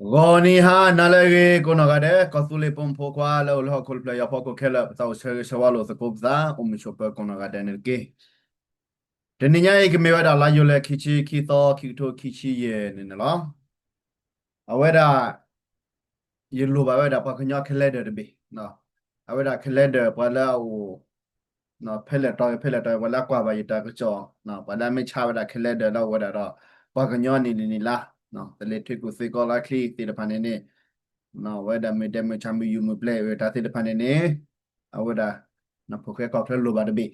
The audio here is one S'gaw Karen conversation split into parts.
ဂီၤနံၤဟါနၤလၢအဂ့ၤ ကိးနီၢ်ဂၤဒဲး ကီၢ်သူလ့ၤဖိမုၣ်ဖိခွါလၢအိၣ်လၢဟီၣ်ခိၣ်တဖျၢၣ်ညါအဖီခိၣ်ခဲလၢာ် ပသးအိၣ်ဆၢဂ့ၤဆၢဝါလိာ်သကိးပသး အိၣ်မုာ်ဆိးပၢၤကိးနီၢ်ဂၤဒဲးန့ၣ်တက့ၢ်. တနံၤညါအံၤ ကမ့ၢ်ဝဲဒၣ်လါယူၤလံ ခံဆံခံသီ ခံကထိခံဆံယဲၢ်န့ၣ်န့ၣ်လီၤ. အဝဲဒၣ် ယလိၣ်ဘၣ်ဝဲဒၣ်ပှၤကညီ calendar တဘ့ၣ်, အဝဲဒၣ် calendar ပှၤလၢအအိၣ် ဖဲလဲၣ်တီၤဂ့ၤ ဖဲလဲၣ်တီၤဂ့ၤ ပှၤလၢအကွၢ်ဘၣ်ယတၢ်ကစီၣ်, ပှၤလၢအမ့ၢ်ဆါဝဲဒၣ် calendar လၢအအိၣ်ဝဲဒၣ်ဒီး ပှၤကညီနံၣ်လံၤနံၣ်လါ, သလ့ၤထွံကွံာ်သ့ၣ်ကီးလါချံသ့ၣ်တဖၣ်န့ၣ်န့ၣ်, အဝဲဒၣ်မုၢ်ဒဲးမုၢ်ဆါ မုၢ်ယူာ်မုၢ်ပျဲၢ်ဝဲတၢ်သ့ၣ်တဖၣ်န့ၣ်န့ၣ်, အဝဲဒၣ် ဖိၣ်ဃဲကီၢ်ချၢလိၣ်ဘၣ်တဘ့ၣ် ဒီး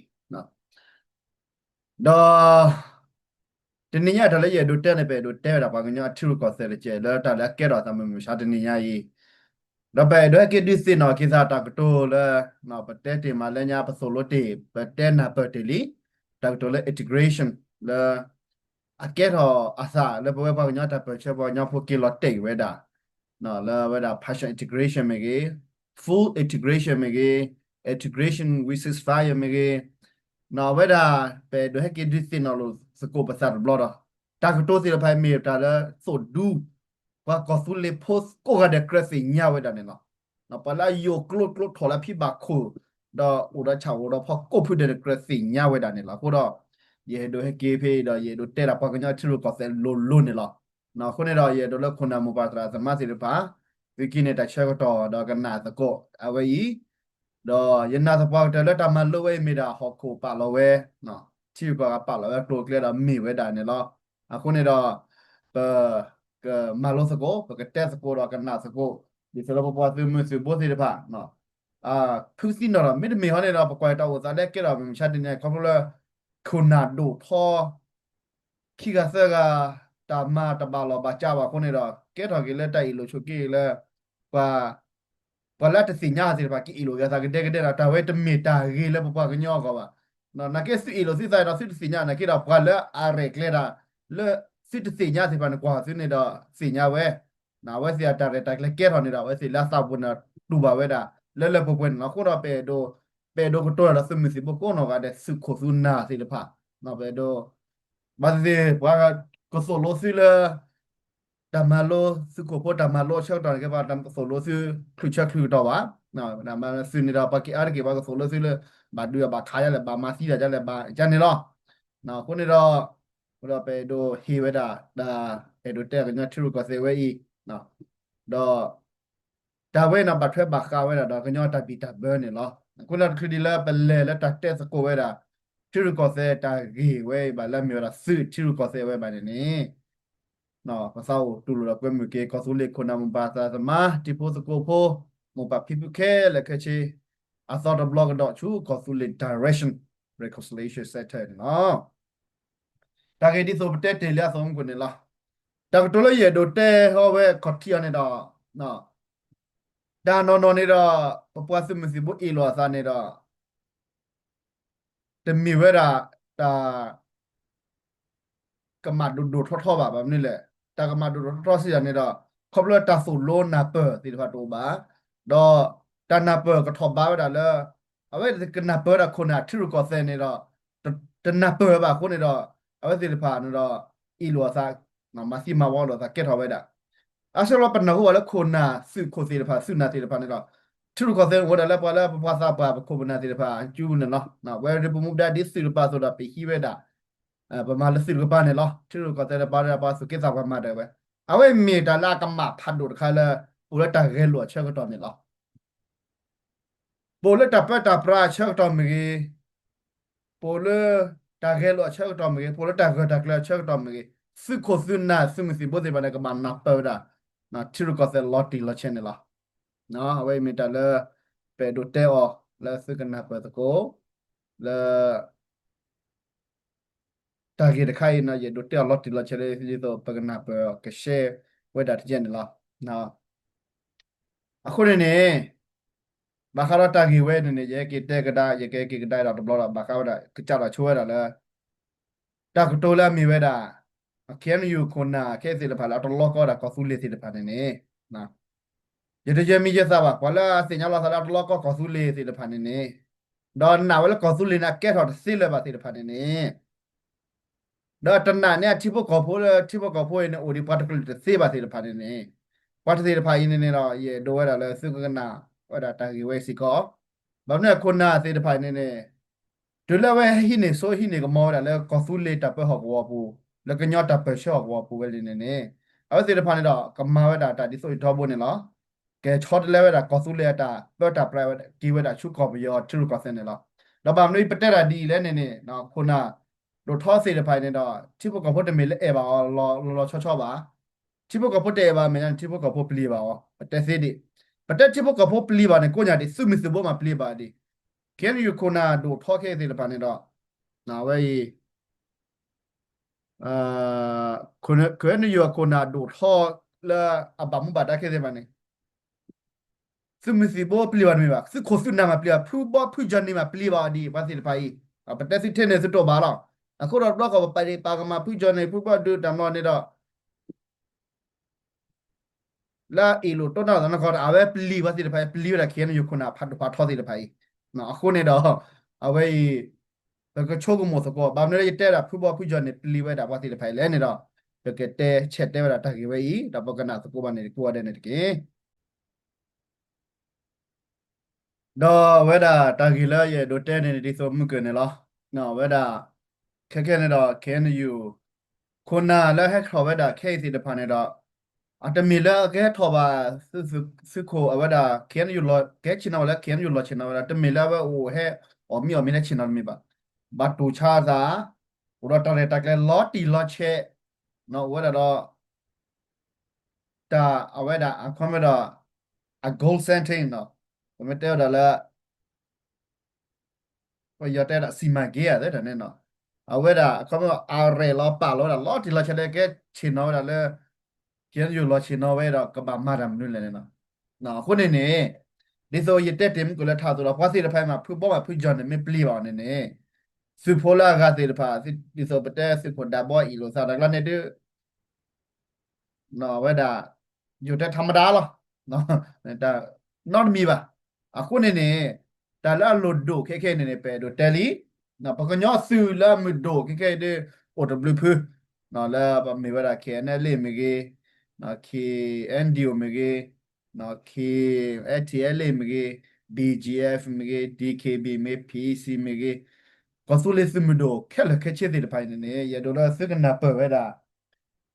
တနံၤညါတၢ်လၢယအဲၣ်ဒိးတဲန့ၣ် ပအဲၣ်ဒိးတဲဝဲဒၣ်ပှၤကညီအထံရူၢ်ကီၢ်သဲးတကဲး လၢတၢ်လၢအကဲထီၣ်အသးမုၢ်မဆါတနံၤညါအံၤ, ဒီးပအဲၣ်ဒိးဟဲက့ၤဒုးသ့ၣ်နီၣ်က့ၤသးတၢ်ကတိၤလၢ ပတဲတ့ၢ်မးလၢညါ ပသိၣ်လိတ့ၢ် ပတဲနၢ်ပၢၢ်တ့ၢ်လံ, တၢ်ကတိၤလၢ integration လၢ အကဲထီၣ်အသးလၢပဝဲပှၤကညီတၢ်ပၢၢ်ဆၢပှၤကညီဖိက့ၤလီၤတဲာ်ဝဲဒၣ် လၢအဝဲဒၣ် partial integration မ့ၢ်ဂ့ၤ, full integration မ့ၢ်ဂ့ၤ, integration with ceasefire မ့ၢ်ဂ့ၤ, အဝဲဒၣ် ပအဲၣ်ဒိးဟဲက့ၤဒုးသ့ၣ်နီၣ်လိာ်သကိးပသးတဘျီဒီး တၢ်ကတိၤသ့ၣ်တဖၣ်အံၤမ့ၢ်တၢ်လၢသိၣ်ဒူ ပှၤကီၢ်သူလ့ၤဖိကိးဂၤဒဲးကြၢးသ့ၣ်ညါဝဲဒၣ်န့ၣ်လီၤ. ပှၤလၢအယိာ်ကျိၤကျိထီၣ်လၢအဖံဘၣ်ခိၣ် ဒီးအိၣ်ဒီးဆၣ်အိၣ်ဒီးဖီကိးဖုဒဲးန့ၣ် ကြၢးသ့ၣ်ညါဝဲဒၣ်န့ၣ်လီၤ. အဃိဒီး ယအဲၣ်ဒိးဟဲက့ၤဖဲအံၤဒီး ယအဲၣ်ဒိးတဲဒၣ်ပှၤကညီထံရူၢ်ကီၢ်သဲးလိၤလိၤန့ၣ်လီၤ. အဃိန့ၣ်ဒီး ယအဲၣ်ဒိးလၢခိၣ်နၢ်မိၢ်ပၢ်သရၣ်သမါသ့ၣ်တဖၣ် သုးက့န့ၣ် တၢ်ဆၢကတီၢ်ဒီးကနၣ်သကိးအဝဲအံၤ ဒီးယနာ်သပှၢ်ကတၢၢ်လၢတၢ်မၤလိဝဲအံၤမ့ၢ်ဒၣ်ဟီၣ်ခိၣ်ပာ်လီၤဝဲ, ထံဂုၤကီၢ်ဂၤပာ်လီၤဝဲအကျိၤအကျဲဒီးမ့ၢ်ဝဲဒၣ်န့ၣ်လီၤ. အဃိန့ၣ်ဒီး ပကမၤလိသကိး ပကတဲသကိးဒီးကနၣ်သကိး ဒ်သိးလၢပပှၤသုးမုၢ်သံၣ်ဘိသ့ၣ်တဖၣ် ဖုသံနီၣ်ဒီး မ့တမ့ၢ်ဟီန့ၣ်ဒီး ပကွၢ်တၢ်အိၣ်သးလၢကဲထီၣ်မုၢ်မဆါတနံၤညါ ခီဖျိလၢ ခိၣ်နၢ်ဒိၣ်ထီ ခံဂၤသၢဂၤ တၢ်မၤတဘၣ်လီၢ်ဘၣ်စးဘၣ်အဃိန့ၣ်ဒီး ကဲထီၣ်က့ၤလၢတၢ်အ့ၣ်လိာ်ဆိးက့လၢ ပှၤ ပှၤလၢတသ့ၣ်ညါသ့ၣ်တဖၣ် ကအ့ၣ်လိာ်က့ၤအသးကဒဲကဒဲဒီး တၢ်ဝဲတမ့ၢ်တၢ်ဂ့ၤလၢပပှၤကညီအဂီၢ်ဘၣ်. နာ်က့သုအ့ၣ်လိာ်သုသးဒီး သုတသ့ၣ်ညါ နာ်က့ဒီးပှၤလၢအရဲၣ်ကျဲၤတၢ် လၢသုတသ့ၣ်ညါသ့ၣ်တဖၣ်န့ၣ် ကွၢ်သုန့ၣ်ဒီးသ့ၣ်ညါဝဲ အဝဲသ့ၣ်အတၢ်ရဲၣ်တၢ်ကျဲၤကဲထီၣ်န့ၣ်ဒီး အဝဲသ့ၣ်လၢအသးပူၤန့ၣ်တူၢ်ဘၣ်ဝဲဒၣ် လၢလၢပှဲၤပှဲၤန့ၣ်လီၤ. အဃိဒီးပအဲၣ်ဒိး ပအဲၣ်ဒိးကတိၤတၢ်ဒီးသုးမုၢ်သံၣ်ဘိကိးနီၢ်ဂၤဒဲး သုးခိၣ်သုးနၢ်သ့ၣ်တဖၣ် ပအဲၣ်ဒိး ဘၣ်သ့ၣ်သ့ၣ် ပှၤကသိၣ်လိသုလၢ တၢ်မၤလိ သုးခိၣ်ဖိတၢ်မၤလိအဆၢကတီၢ်န့ၣ်က့ ပှၤတသိၣ်လိသု ချုးဆၢချုးကတီၢ်ဘၣ်. သုးန့ၣ်ဒီး ပှၤက့ၤအါတက့ၢ် ပှၤကသိၣ်လိသုလၢ ဘၣ်ဒုးအဘၣ်ခးယါလဲၣ် ဘၣ်မၤသံတၢ်ယါလဲၣ် ဘၣ်ယါန့ၣ်လီၤ. အဃိန့ၣ်ဒီး ဒီးပအဲၣ်ဒိးဟ့ၣ်ဝဲဒၣ် တၢ်အဲၣ်ဒိးတဲကညီထံရူၢ်ကီၢ်သဲးဝဲအံၤ ဒီး တၢ်ဝဲန့ၣ် ဘၣ်ထွဲဘၣ်ဃးဝဲဒၣ်ဒီး ကညီတၢ်ဘံၣ်တၢ်ဘၢန့ၣ်လီၤ. အဃိန့ၣ်တချုးဒံးလၢပလဲၤလၢတၢ်တဲသကိးဝဲဒၣ် ထံရူၢ်ကီၢ်သဲးတၢ်ဂ့ၢ်ဝဲအံၤဘၣ်လၢမ့ၢ်ဝဲဒၣ်သုးထံရူၢ်ကီၢ်သဲးဝဲဘၣ်န့ၣ်န့ၣ် ပသးအိၣ်တူၢ်လိာ်ဒီးကွဲမုာ်က့ၤ ကီၢ်သူလ့ၤခိၣ်နၢ်မိၢ်ပၢ်သရၣ်သမါ တံၤဖိသကိးဖိ မိၢ်ပၢ်ဖံဖုခဲလၢာ်ခဲဆ့ အသီတဘျီကဒီးဆူ ကီၢ်သူလ့ၤ Direction Reconciliation Center န့ၣ်လီၤ. တၢ်ဂ့ၢ်ဒ်သိးပတဲတ့ၢ်လံအသိးမူခိၣ်န့ၣ်လီၤ. တၢ်ကတိၤလၢယအဲၣ်ဒိးတဲဟီဝဲခီၣ်ထံးအီၤန့ၣ်ဒီး တၢ်နီၢ်နီၢ်န့ၣ်ဒီး ပပှၤသုးမုၢ်သံၣ်ဘိအ့ၣ်လိာ်အသးန့ၣ်ဒီး တမ့ၢ်ဝဲဒၣ် တၢ် ကမၣ်ဒိၣ်ဒိၣ်ထီထီဘၣ်. ဘၣ်မနုၤလဲၣ်, တၢ်ကမၣ်ဒိၣ်ဒိၣ်ထီထီစံးတၢ်န့ၣ်ဒီး ခီဖျိတၢ်သိၣ်လိနၢ်ပၢၢ်သ့ၣ်တဖၣ်တအိၣ်ဘၣ်, ဒီးတၢ်နၢ်ပၢၢ်ကထီၣ်ဘးဝဲဒၣ်လၢ အဝဲကနၢ်ပၢၢ်ဝဲဒၣ်ခိၣ်နၢ်ထံရူၢ်ကီၢ်သဲးန့ၣ်ဒီး တနၢ်ပၢၢ်ဘၣ်အဃိန့ၣ်ဒီး အဝဲသ့ၣ်တဖၣ်န့ၣ်ဒီး အ့ၣ်လိာ်အသး မၤသံမၤဝီလိာ်သးကဲထီၣ်ဝဲဒၣ်. အဆၢလီၤပနၢ်ဟူဘၣ်လၢခိၣ်နၢ်သုးခိၣ်သ့ၣ်တဖၣ် သုးနၢ်သ့ၣ်တဖၣ်န့ၣ်ဒီး ထံရူၢ်ကီၢ်သဲးအိၣ်ဝဲဒၣ်လၢပှၤလၢပပှၤသးပှၢ်ပခိၣ်ပနၢ်သ့ၣ်တဖၣ်အစုပူၤန့ၣ်လီၤ. ဝဲဒၣ်ပမူဒါဒ်သုးတပၤအသိးဒီး ပဟံးဝဲဒၣ် ပမၤလၢသုးတကပၤန့ၣ်လီၤ. ထံရူၢ်ကီၢ်သဲးတပၤဒီးပှၤသူၣ်က့သးပှၢ်မၤဒၢးဝဲ အဝဲမ့ၢ်တၢ်လၢအကမၣ်ဖးဒိၣ်တခါလၢ ပအိၣ်လၢတၢ်ဂဲၤလိာ်အဆၢကတီၢ်န့ၣ်လီၤ. ပအိၣ်လၢတၢ်ပၢတၢ်ပြးအဆၢကတီၢ်မ့ၢ်ဂ့ၤ, ပအိၣ်လၢတၢ်ဂဲၤလိာ်အဆၢကတီၢ်မ့ၢ်ဂ့ၤ, ပအိၣ်လၢတၢ်ဂၢၢ်တၢ်ကျၢၤအဆၢကတီၢ်မ့ၢ်ဂ့ၤ, သုးခိၣ်သုးနၢ်သုးမုၢ်သံၣ်ဘိသ့ၣ်တဖၣ်န့ၣ် ကဘၣ်နၢ်ပၢၢ်ဝဲဒၣ် ထံရူၢ်ကီၢ်သဲးလီၤတံၢ်လီၤဆဲးန့ၣ်လီၤ. အဝဲအံၤမ့ၢ်တၢ်လၢ ပအဲၣ်ဒိးတဲအီၤလၢသုကနၢ်ပၢၢ်သကိး လၢ တၢ်ဂ့ၢ်တခါအံၤန့ၣ် ယအဲၣ်ဒိးတဲအီၤလီၤတံၢ်လီၤဆဲးလၢ ဒ်သိးပကနၢ်ပၢၢ်ကရှဲဝဲဒၣ်တကဲန့ၣ်လီၤ. အဃိန့ၣ်န့ၣ် ဘၣ်ဃးဒီးတၢ်ဂ့ၢ်ဝဲန့ၣ်န့ၣ် ယဟဲက့ၤတဲကဒါ ယကဟဲက့ၤကဒါဒီးတဘျီဒီး ဘၣ်ဃးဝဲဒၣ် ကစးထီၣ်ဆိဝဲဒၣ်လၢ တၢ်ကတိၤလၢအမ့ၢ်ဝဲဒၣ် KNU ခိၣ်နၢ်ခဲအံၤသ့ၣ်တဖၣ်လၢအတလီကီဝဲဒၣ်ကီၢ်သူလ့ၤသ့ၣ်တဖၣ်န့ၣ်န့ၣ် ယတယဲၢ်မံၤယဲၢ်သးဘၣ် ပှၤလၢအသ့ၣ်ညါလီၤသးလၢအတလီကီကီၢ်သူလ့ၤသ့ၣ်တဖၣ်န့ၣ်န့ၣ် ဒီးနာ်ဝဲလၢကီၢ်သူလ့ၤန့ၣ် အကဲထီၣ်တသ့လၢၤဘၣ်သ့ၣ်တဖၣ်န့ၣ်န့ၣ် ဒီးတနာ်န့ၢ်အထံဖိကီၢ်ဖိလၢထံဖိကီၢ်ဖိအံၤန့ၣ် အိၣ်ဒံးပှၤတကလုာ်တသ့ဘၣ်သ့ၣ်တဖၣ်န့ၣ်န့ၣ် ပှၤတသ့ၣ်တဖၣ်အံၤန့ၣ်န့ၣ်ဒီး ယအဲၣ်ဒိးဝဲဒၣ်လၢသုကကနၣ်ဝဲဒၣ်တၢ်ဂ့ၢ်ဝဲအံၤစ့ၢ်ကီး, ဘၣ်မနုၤခိၣ်နၢ်သ့ၣ်တဖၣ်အံၤန့ၣ်န့ၣ် တုၤလၢအဝဲဟံးန့ၢ်စိဟံးန့ၢ်ကမီၤဝဲဒၣ်လၢကီၢ်သူလ့ၤတၢ်ပၢဟီၣ်ကဝီၤပူၤ လၢကညီတၢ်ပၢဆှၢဟီၣ်ကဝီၤပူၤဝဲလံန့ၣ်န့ၣ် အဝဲသ့ၣ်တဖၣ်န့ၣ်ဒီး ကမၤဝဲဒၣ်တၢ်ဒ်သိးယထီဘိန့ၣ်လီၤ. ကဆီတလဲဝဲဒၣ်ကီၢ်သူလ့ၤအတၢ်ပၢတၢ်ပြးဝဲဒၣ် က့ၤဝဲဒၣ်ဆူကီၢ်ပယီၤထံရူၢ်ကီၢ်သဲးန့ၣ်လီၤ. ဒီးဘၣ်မနုၤပတဲတၢ်ဒ်အံၤလဲၣ်န့ၣ်န့ၣ် ခိၣ်နၢ်ဒိၣ်ထီသ့ၣ်တဖၣ်အံၤန့ၣ်ဒီး ထံဖိကီၢ်ဖိတမ့ၢ်လၢအဲၣ်ဘၣ်အီၤလီၤလီၤဆီဆီဘၣ်. ထံဖိကီၢ်ဖိတအဲၣ်ဘၣ်အမဲာ်ညါန့ၣ် ထံဖိကီၢ်ဖိပျံၤဘၣ်အီၤ ပတဲသ့ဒံး. ပတဲထံဖိကီၢ်ဖိပျံၤဘၣ်န့ၣ် ကိးညါဒံး သုးမုၢ်သုးဘိမးပျံၤဘၣ်ဒံး. ခဲအံၤန့ၣ်ယခိၣ်နၢ်ဒိၣ်ထီခဲအံၤသ့ၣ်တဖၣ်န့ၣ်ဒီး အဝဲအံၤ ခဲအံၤန့ၣ်ယခိၣ်နၢ်ဒိၣ်ထီလၢအဘၣ်မူဘၣ်ဒါခဲသ့ၣ်တဖၣ်န့ၣ် သုးမုၢ်သံၣ်ဘိပျံၤဘၣ်တမ့ၢ်ဘၣ်, သုးခိၣ်သုးနၢ်မးပျံၤဘၣ်, ဖုဘီဖုကၠီၣ်နံၤမးပျံၤဘၣ်အီၤဒံး ပှၤသ့ၣ်တဖၣ်အံၤ. ပတဲသုထဲန့ၣ်သုတအိၣ်ဘၣ်လီၤ. အဃိဒီးတဘျီဃီပပာ်ဒံးပာ်ကမၣ်ဖုကၠီၣ်နံၤ ဖုဘီဒုးတၢ်မီၤန့ၣ်ဒီး လၢအ့ၣ်လိာ်တိၢ်နီၣ်သးနီၢ်ကီၢ် အဝဲပျံၤပှၤသ့ၣ်တဖၣ်အံၤ ပျံၤဝဲဒၣ် ခဲအံၤန့ၣ်ယခိၣ်နၢ်ဖးဒိၣ်ဖးထီသ့ၣ်တဖၣ်အံၤ. အဃိန့ၣ်ဒီး အဝဲအံၤ ပကဆိကမိၣ်သကိး ဘၣ်မနုၤလၢယတဲဒၣ်ဖုဘီဖုကၠီၣ်နံၤပျံၤဝဲဒၣ်ပှၤသ့ၣ်တဖၣ်အံၤလဲၣ်န့ၣ်ဒီး ပကတဲဆဲးတဲဝဲဒၣ်တၢ်ဂ့ၢ်ဝဲအံၤ ဒီးပကနၣ်သကိးဘၣ်န့ၣ် ကိးဂၤဒဲးန့ၣ်တက့ၢ်. ဒီးအဝဲဒၣ်တၢ်ဂ့ၢ်လၢယအဲၣ်ဒိးတဲန့ၣ် ဒ်သိးမုၢ်ကၢၢ်န့ၣ်လီၤ. အဝဲဒၣ် ခဲခဲန့ၣ်ဒီး ခဲအံၤန့ၣ်ယ ခိၣ်နၢ်လၢဟဲထီၣ်ဝဲဒၣ်ခဲအံၤသ့ၣ်တဖၣ်န့ၣ်ဒီး အတမ့ၢ်လၢကဟဲထီၣ်ဘၣ် သုးခိၣ်အဝဲဒၣ် ခဲအံၤန့ၣ်ယ ကဟဲဆ့ၣ်နီၤဝဲလၢ ခဲအံၤန့ၣ်ယလီၤဆ့ၣ်နီၤဝဲဒၣ် တမ့ၢ်လၢအဝဲအိၣ်ဟဲအီၣ်မံအီၣ်မံလၢဆ့ၣ်နီၤတမ့ၢ်ဘၣ်. ဘၣ်တူၢ်ဆါအသး အိၣ်ဒီးတၢ်ရဲၣ်တၢ်ကျဲၤလီၤတံၢ်လီၤဆဲး အိၣ်ဝဲဒၣ်ဒီး တၢ်အဝဲဒၣ်အခီပညီဒီး အ goal setting နီၤ, ပမ့ၢ်တဲဝဲဒၣ်လၢ ပယီၤတဲဒၣ် စီမံကိန်း သ့ၣ်တဖၣ်န့ၣ်နီၤ, အဝဲဒၣ်အခီပညီအရဲၣ်လီၤပာ်လီၤဝဲဒၣ်လီၤတံၢ်လီၤဆဲးလၢကဲဆ့ၣ်နီၤဝဲဒၣ်လၢ ခဲအံၤန့ၣ်ယလီၤဆ့ၣ်နီၤဝဲဒီးကဘၣ်မၤတၢ်မနုၤလဲၣ်န့ၣ်နီၤ. အဃိန့ၣ်န့ၣ် ဒ်သိးယတဲတ့ၢ်မုၢ်ကၢၢ်လၢထးသိးလီၤ ပှၤသ့ၣ်တဖၣ်အံၤမး ဖုဘီမးဖုကၠီၣ်နံၤမ့ၢ်ပျံၤဘၣ်အီၤန့ၣ်န့ၣ် သုးဖိလၢအဂၤသ့ၣ်တဖၣ် ဒ်သိးပတဲသုးခိၣ်ဒးဘီအ့ၣ်လိာ်သးတၢ်ကျါန့ၣ်ဒုး အဝဲဒၣ် ယိၤတဲထါမဒါလီၤ, နီတမံၤဘၣ်. အဃိန့ၣ်န့ၣ် တၢ်လၢအလိၣ်ဒိၣ်ခဲခဲအံၤန့ၣ်န့ၣ် ပအဲၣ်ဒိးတဲလံ, ပကညီသုးလၢအမုၢ်ဒိၣ်ခဲခဲအံၤဒုး အိၣ်တဘျုးဖု, လၢပမ့ၢ်ဝဲဒၣ် ခဲအံၤန့ၣ်လ့ၣ်မ့ၢ်ဂ့ၤ, ခဲအံၤ အဲၣ်ဒံၣ်အိၣ် မ့ၢ်ဂ့ၤ, ခဲအံၤ အဲၣ်ထံၣ်အဲၣ်လ့ၣ် မ့ၢ်ဂ့ၤ, ဘီၣ်ကၠံၣ်အဲၣ်ဖ် မ့ၢ်ဂ့ၤ, ဒံၣ်ခ့ၣ်ဘံၣ် မ့ၢ်ဂ့ၤ, ပံၣ်အံၣ်စံၣ် မ့ၢ်ဂ့ၤ, ကီၢ်သူလ့ၤသုးမုၢ်ဒိၣ်ခဲလၢာ်ခဲဆ့သ့ၣ်တဖၣ်အံၤန့ၣ်န့ၣ် ယအဲၣ်ဒိးလၢသုကနၢ်ပၢၢ်ဝဲဒၣ်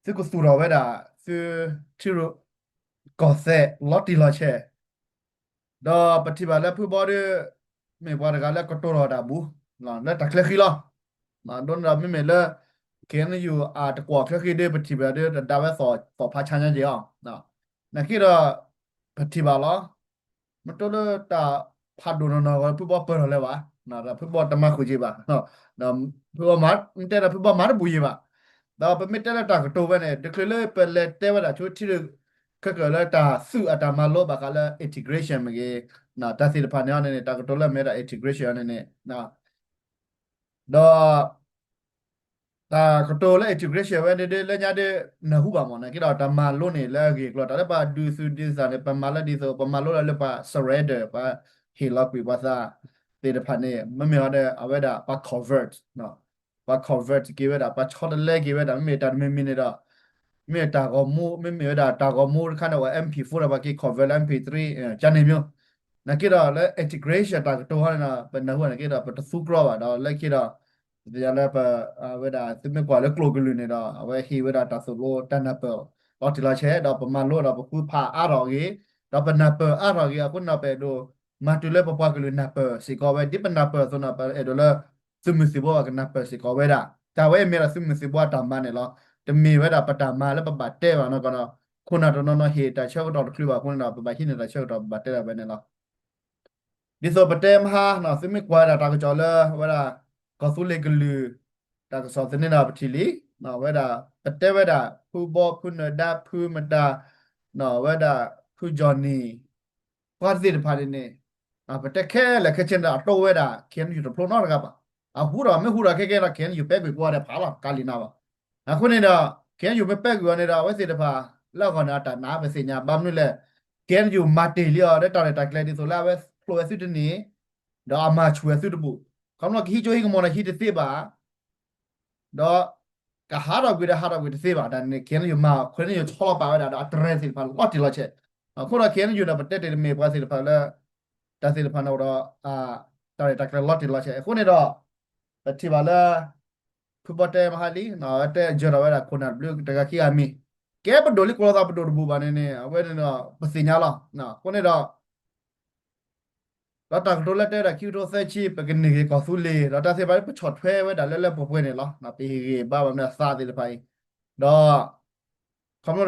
သုကသူၣ်ထီၣ်ဝဲဒၣ် သုထံရူၢ်ကီၢ်သဲးလီၤတံၢ်လီၤဆဲး ဒီးပထံၣ်ဘၣ်လၢဖုဘီဒီး မ့ၢ်ပှၤတဂၤလၢကတိၤထီၣ်တၢ်ဘူး လၢတၢ်ချၢဃံလီၤ. ဒ်န့ၣ်ဒီးမ့မ့ၢ်လၢ ခဲအံၤန့ၣ်ယိၤအတကွီၢ်ချၢဃံဒီး ပထံၣ်ဘၣ်ဒီးတဒါဝဲသီၣ်ဖးဆါညါက့ၤအီၤ, နာ်က့ဒီး ပထံၣ်ဘၣ်လီၤ. မ့ၢ်တိလၢတၢ်ဖးဒိၣ်နီၢ်နီၢ်ဂီၢ် ဖုဘီပၢၢ်ထီၣ်လၢၤဘၣ်, ဒီးဖုဘီတမၤဃုာ်က့ၤဘၣ်, ဒီးဖုဘီမၤ မ့ၢ်တဲဒီးဖုဘီမၤတဘူးယံၤဘၣ်. ဒီးပမ့ၢ်တဲလၢတၢ်ကတိၤဝဲန့ၣ် တချုးလၢပလဲၤတဲဝဲဒၣ်ဆိထံရူၢ် ခဲကၢၢ်လၢတၢ်သုးအတၢ်မၤလိဘၣ်ဃးလၢ integration မ့ၢ်ဂ့ၤ, တၢ်သ့ၣ်တဖၣ်န့ၣ်အီၤန့ၣ်န့ၣ် တၢ်ကတိၤလၢမ့ၢ်ဝဲဒၣ် integration အီၤန့ၣ်န့ၣ် ဒီး တၢ်ကတိၤလၢ integration ဝဲဒၣ်ဒ်လၢညါဒ် နၢ်ဟူဘၣ်မး နာ်က့ဒီးတၢ်မၤလိန့ၣ်လၢအဂ့ၢ်အကျိၤ တၢ်လၢပှၤဒုးသုးဒုးသးန့ၣ် ပမၤလၢဒ်သိး ပမၤလိလၢပှၤ surrender ပှၤဟ့ၣ်လီၤကွံာ်ပှၤသးသ့ၣ်တဖၣ်န့ၣ် မ့မ့ၢ်အီၤဒီး အဝဲဒၣ်ပှၤ convert ပှၤ convert က့ၤဝဲဒၣ် ပှၤဆီတလဲက့ၤဝဲဒၣ် မ့မ့ၢ်တၢ်တမံၤမံၤန့ၣ်ဒီး မ့ၢ်တၢ်ဂီၤမူ မ့မ့ၢ်ဝဲဒၣ်တၢ်ဂီၤမူတခါန့ၣ် အိၣ် MP four ဒီးပှၤက့ၤ convert လၢ MP three ကန့ၣ်မ့ၢ် နာ်က့ဒီးလၢ integration တၢ်ကတိၤဟီန့ၣ်ဒီး ပနၢ်ဟူနာ်က့ဒီး ပတသူကြီဘၣ်ဒီး လၢခံဒီး ပသ့ၣ်ညါလၢပ ဝဲဒၣ်သုမ့ၢ်ကွၢ်လၢကျိာ်ကလုၢ်န့ၣ်ဒီး အဝဲဟ့ၣ်ဝဲဒၣ်တၢ်သိၣ်လိတၢ်နၢ်ပၢၢ် လီၤတံၢ်လီၤဆဲး ဒီးပမၤလိဒီးပဃုဖးအါထီၣ်အဂ့ၢ် ဒီးပနၢ်ပၢၢ်အါထီၣ်အဂ့ၢ် အဃိန့ၣ်ဒီး ပအဲၣ်ဒိးမၤတုၤလၢပပှၤကလုာ်နၢ်ပၢၢ်စ့ၢ်ကီးဝဲ ဒ်ပနၢ်ပၢၢ်အသိးန့ၣ် ပအဲၣ်ဒိးလၢ သုးမုၢ်သံၣ်ဘိကနၢ်ပၢၢ်စ့ၢ်ကီးဝဲဒၣ် တၢ်ဝဲအံၤမ့ၢ်ဒၣ်သုးမုၢ်သံၣ်ဘိအတၢ်မၤန့ၣ်လီၤ. တမ့ၢ်ဝဲဒၣ်ပတၢ်မၤလၢပဘၣ်တဲဘၣ်နီၢ်ကီၢ်ဒီး ခိၣ်နၢ်တနီၤနီၤဟ့ၣ်တၢ်ဆၢကတီၢ်တချုးဘၣ်အဃိန့ၣ်ဒီး ပဘၣ်ဟံးန့ၢ်တၢ်ဆၢကတီၢ် ပဘၣ်တဲဒၣ်ဝဲန့ၣ်လီၤ. ဒ်သိးပတဲမဟါ သုမ့ၢ်ကွၢ်ဒၣ်တၢ်ကစီၣ်လၢ ဝဲဒၣ် ကီၢ်သူလ့ၤကလုာ် တၢ်ကစီၣ်သန့ဒီးပထံၣ်လံ ဝဲဒၣ် ပတဲဝဲဒၣ် ဖုဘီ ဖုနၢၤဒါ ဖုမတၤ ဝဲဒၣ် ဖုကၠီၣ်နံၤ ပှၤသ့ၣ်တဖၣ်န့ၣ်န့ၣ် ပတဲခဲလၢာ်ခဲဆ့န့ၣ်ဒီး အတိဝဲဒၣ် KNU တဖျိနီတဂၤဘၣ်. အဟူထီၣ်မ့ၢ်ဟူထီၣ်ခဲကဲဒီး KNU ပဲကွံာ်ကိးဂၤဒဲးဖးလီၤ ကးလံာ်နၤဘၣ်. အဃိန့ၣ်ဒီး KNU မ့ၢ်ပဲကွံာ်အီၤန့ၣ်ဒီး အဝဲသ့ၣ်တဖၣ် လၢအဂီၢ်န့ၣ် အတၢ်နာ်ပသ့ၣ်ညါ ဘၣ်မနုၤလဲၣ် KNU မၤတ့ၢ်လံအီၤ လၢတၢ်ရဲၣ်တၢ်ကျဲၤဒ်သိးလၢအဝဲဖျိဝဲသုတန့ၢ် ဒီးအမၤဆူၣ်ဝဲသုတဘူး ခီဖျိကဟံးကၠိဟံးကမီၤန့ၣ်ဟံးတသ့ဘၣ် ဒီး တၢ်ဟးထီၣ်ကွံာ်ဒီးဟးထီၣ်ကွံာ်တသ့ဘၣ်. တၢ်န့ၣ် ခ့ၣ်အဲၣ်ယူၣ်မၤ ခ့ၣ်အဲၣ်ယူၣ်ဆီလီၤပာ်ဝဲဒၣ်ဒီးအတြဲၤသ့ၣ်တဖၣ်လီၤတံၢ်လီၤဆဲး. အဃိဒီး ခ့ၣ်အဲၣ်ယူၣ်ဒီး ပတဲတ့ၢ်တမ့ၢ်ပှၤသ့ၣ်တဖၣ်လၢ တၢ်သ့ၣ်တဖၣ်န့ၣ်အိၣ်ဒီး တၢ်ရဲၣ်တၢ်ကျဲၤလီၤတံၢ်လီၤဆဲး. အဃိန့ၣ်ဒီး ပထံၣ်ဘၣ်လၢ ဖုဘီတဲမဟါလံ တဲယၢၤထီၣ်ဝဲဒၣ်ခိၣ်နၢ်တဘျုးတဂၤခံဂၤမံၤ ကဲပဒိၣ်လံ ကိၤလီၤသးပဒိၣ်တဘူၣ်ဘၣ်န့ၣ်န့ၣ် အဝဲန့ၣ်ဒီး ပသ့ၣ်ညါလီၤ. အဃိန့ၣ်ဒီး ဒီးတၢ်ကတိၤလၢတဲဝဲဒၣ်ခံကထိသၢဆံ ပကန့ၢ်က့ၤကီၢ်သူလ့ၤ ဒီးတၢ်သ့ၣ်တဖၣ်ပဆီၣ်ထွဲဝဲဒၣ်လၢလၢပှဲၤပှဲၤန့ၣ်လီၤ. ပဟ့ၣ်ဂံၢ်ဘါဘၣ်မနုၤအသးသ့ၣ်တဖၣ်အံၤ ဒီး ခီဖျိဒီး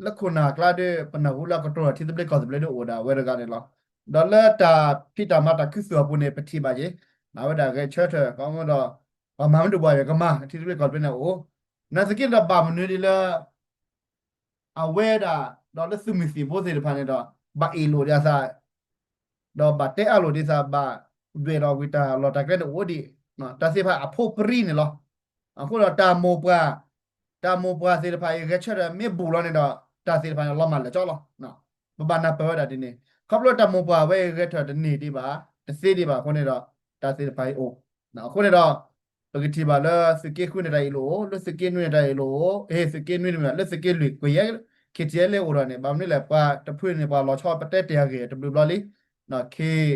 လၢခိၣ်နၢ်အကျါဒီး ပနၢ်ဟူလၢအကတိၤထံသဘျ့ကီၢ်သဘျ့ဒီးအိၣ်ဒၣ်ဝဲတဂၤန့ၣ်လီၤ. ဒီးလၢတၢ်ဖံးတၢ်မၤတၢ်ခူသူၣ်အပူၤန့ၣ် ပထံၣ်ဘၣ်က့ၤ အဝဲဒၣ်ဂဲၤဆၢထၢၣ် ခီဖျိဒီး ပှၤမၤမနုၤပှၤယကမၤ ထံသဘျ့ကီၢ်သဘျ့န့ၣ်အိၣ် နာ်သက့ဒီးဘၣ်မနုၤဒ်လၢ အဝဲဒၣ် ဒီးလၢသုးမုၢ်သံၣ်ဘိသ့ၣ်တဖၣ်န့ၣ်ဒီး ဘၣ်အ့ၣ်လိာ်ဒံးအသး ဒီးဘၣ်တဲအါလိာ်ဒံးသး ဘၣ်ဒွဲၣ်ဒီးဝံၤတၢ်လီၢ်တၢ်ကျဲန့ၣ်အိၣ်ဒံး တၢ်သ့ၣ်တဖၣ်အဖိပရံန့ၣ်လီၤ. အဃိဒီးတၢ်မိၢ်ပှၢ် တၢ်မိၢ်ပှၢ်သ့ၣ်တဖၣ်အံၤ ဂဲၤဆၢထၢၣ်မ့ၢ်ဘူးလီၤန့ၣ်ဒီး တၢ်သ့ၣ်တဖၣ်န့ၣ် လီၤမၢ်လၢာ်ကၠီလီၤ. ပဘၣ်နၢ်ပၢၢ်ဝဲဒၣ်ဒ်န့ၣ် ခီဖျိတၢ်မိၢ်ပှၢ်ဝဲအံၤဂဲၤဆၢထၢၣ်တန့ၢ်ဒံးဘၣ် တသ့ဒံးဘၣ်အဃိန့ၣ်ဒီး တၢ်သ့ၣ်တဖၣ်အံၤအိၣ် အဃိန့ၣ်ဒီး ပကထံၣ်ဘၣ်လၢသုးက့ဃုန့ၣ်တၢ်အ့ၣ်လိာ်အိၣ် လၢသုးက့နွံန့ၣ်တၢ်အ့ၣ်လိာ်အိၣ် အ့ သုးက့နွံတမ့ၢ် လၢသုးက့လွံၢ်ကွဲးယဲ ခ့ၣ်ထံးအဲလ့ၣ်အိၣ်ဒီးန့ၣ် ဘၣ်မနုၤလဲၣ် ပှၤတဖုန့ၣ် ပှၤလီၤဆီပတဲတ့ၢ်အဂ့ၢ်တဘျုးဘျီလံ ခ့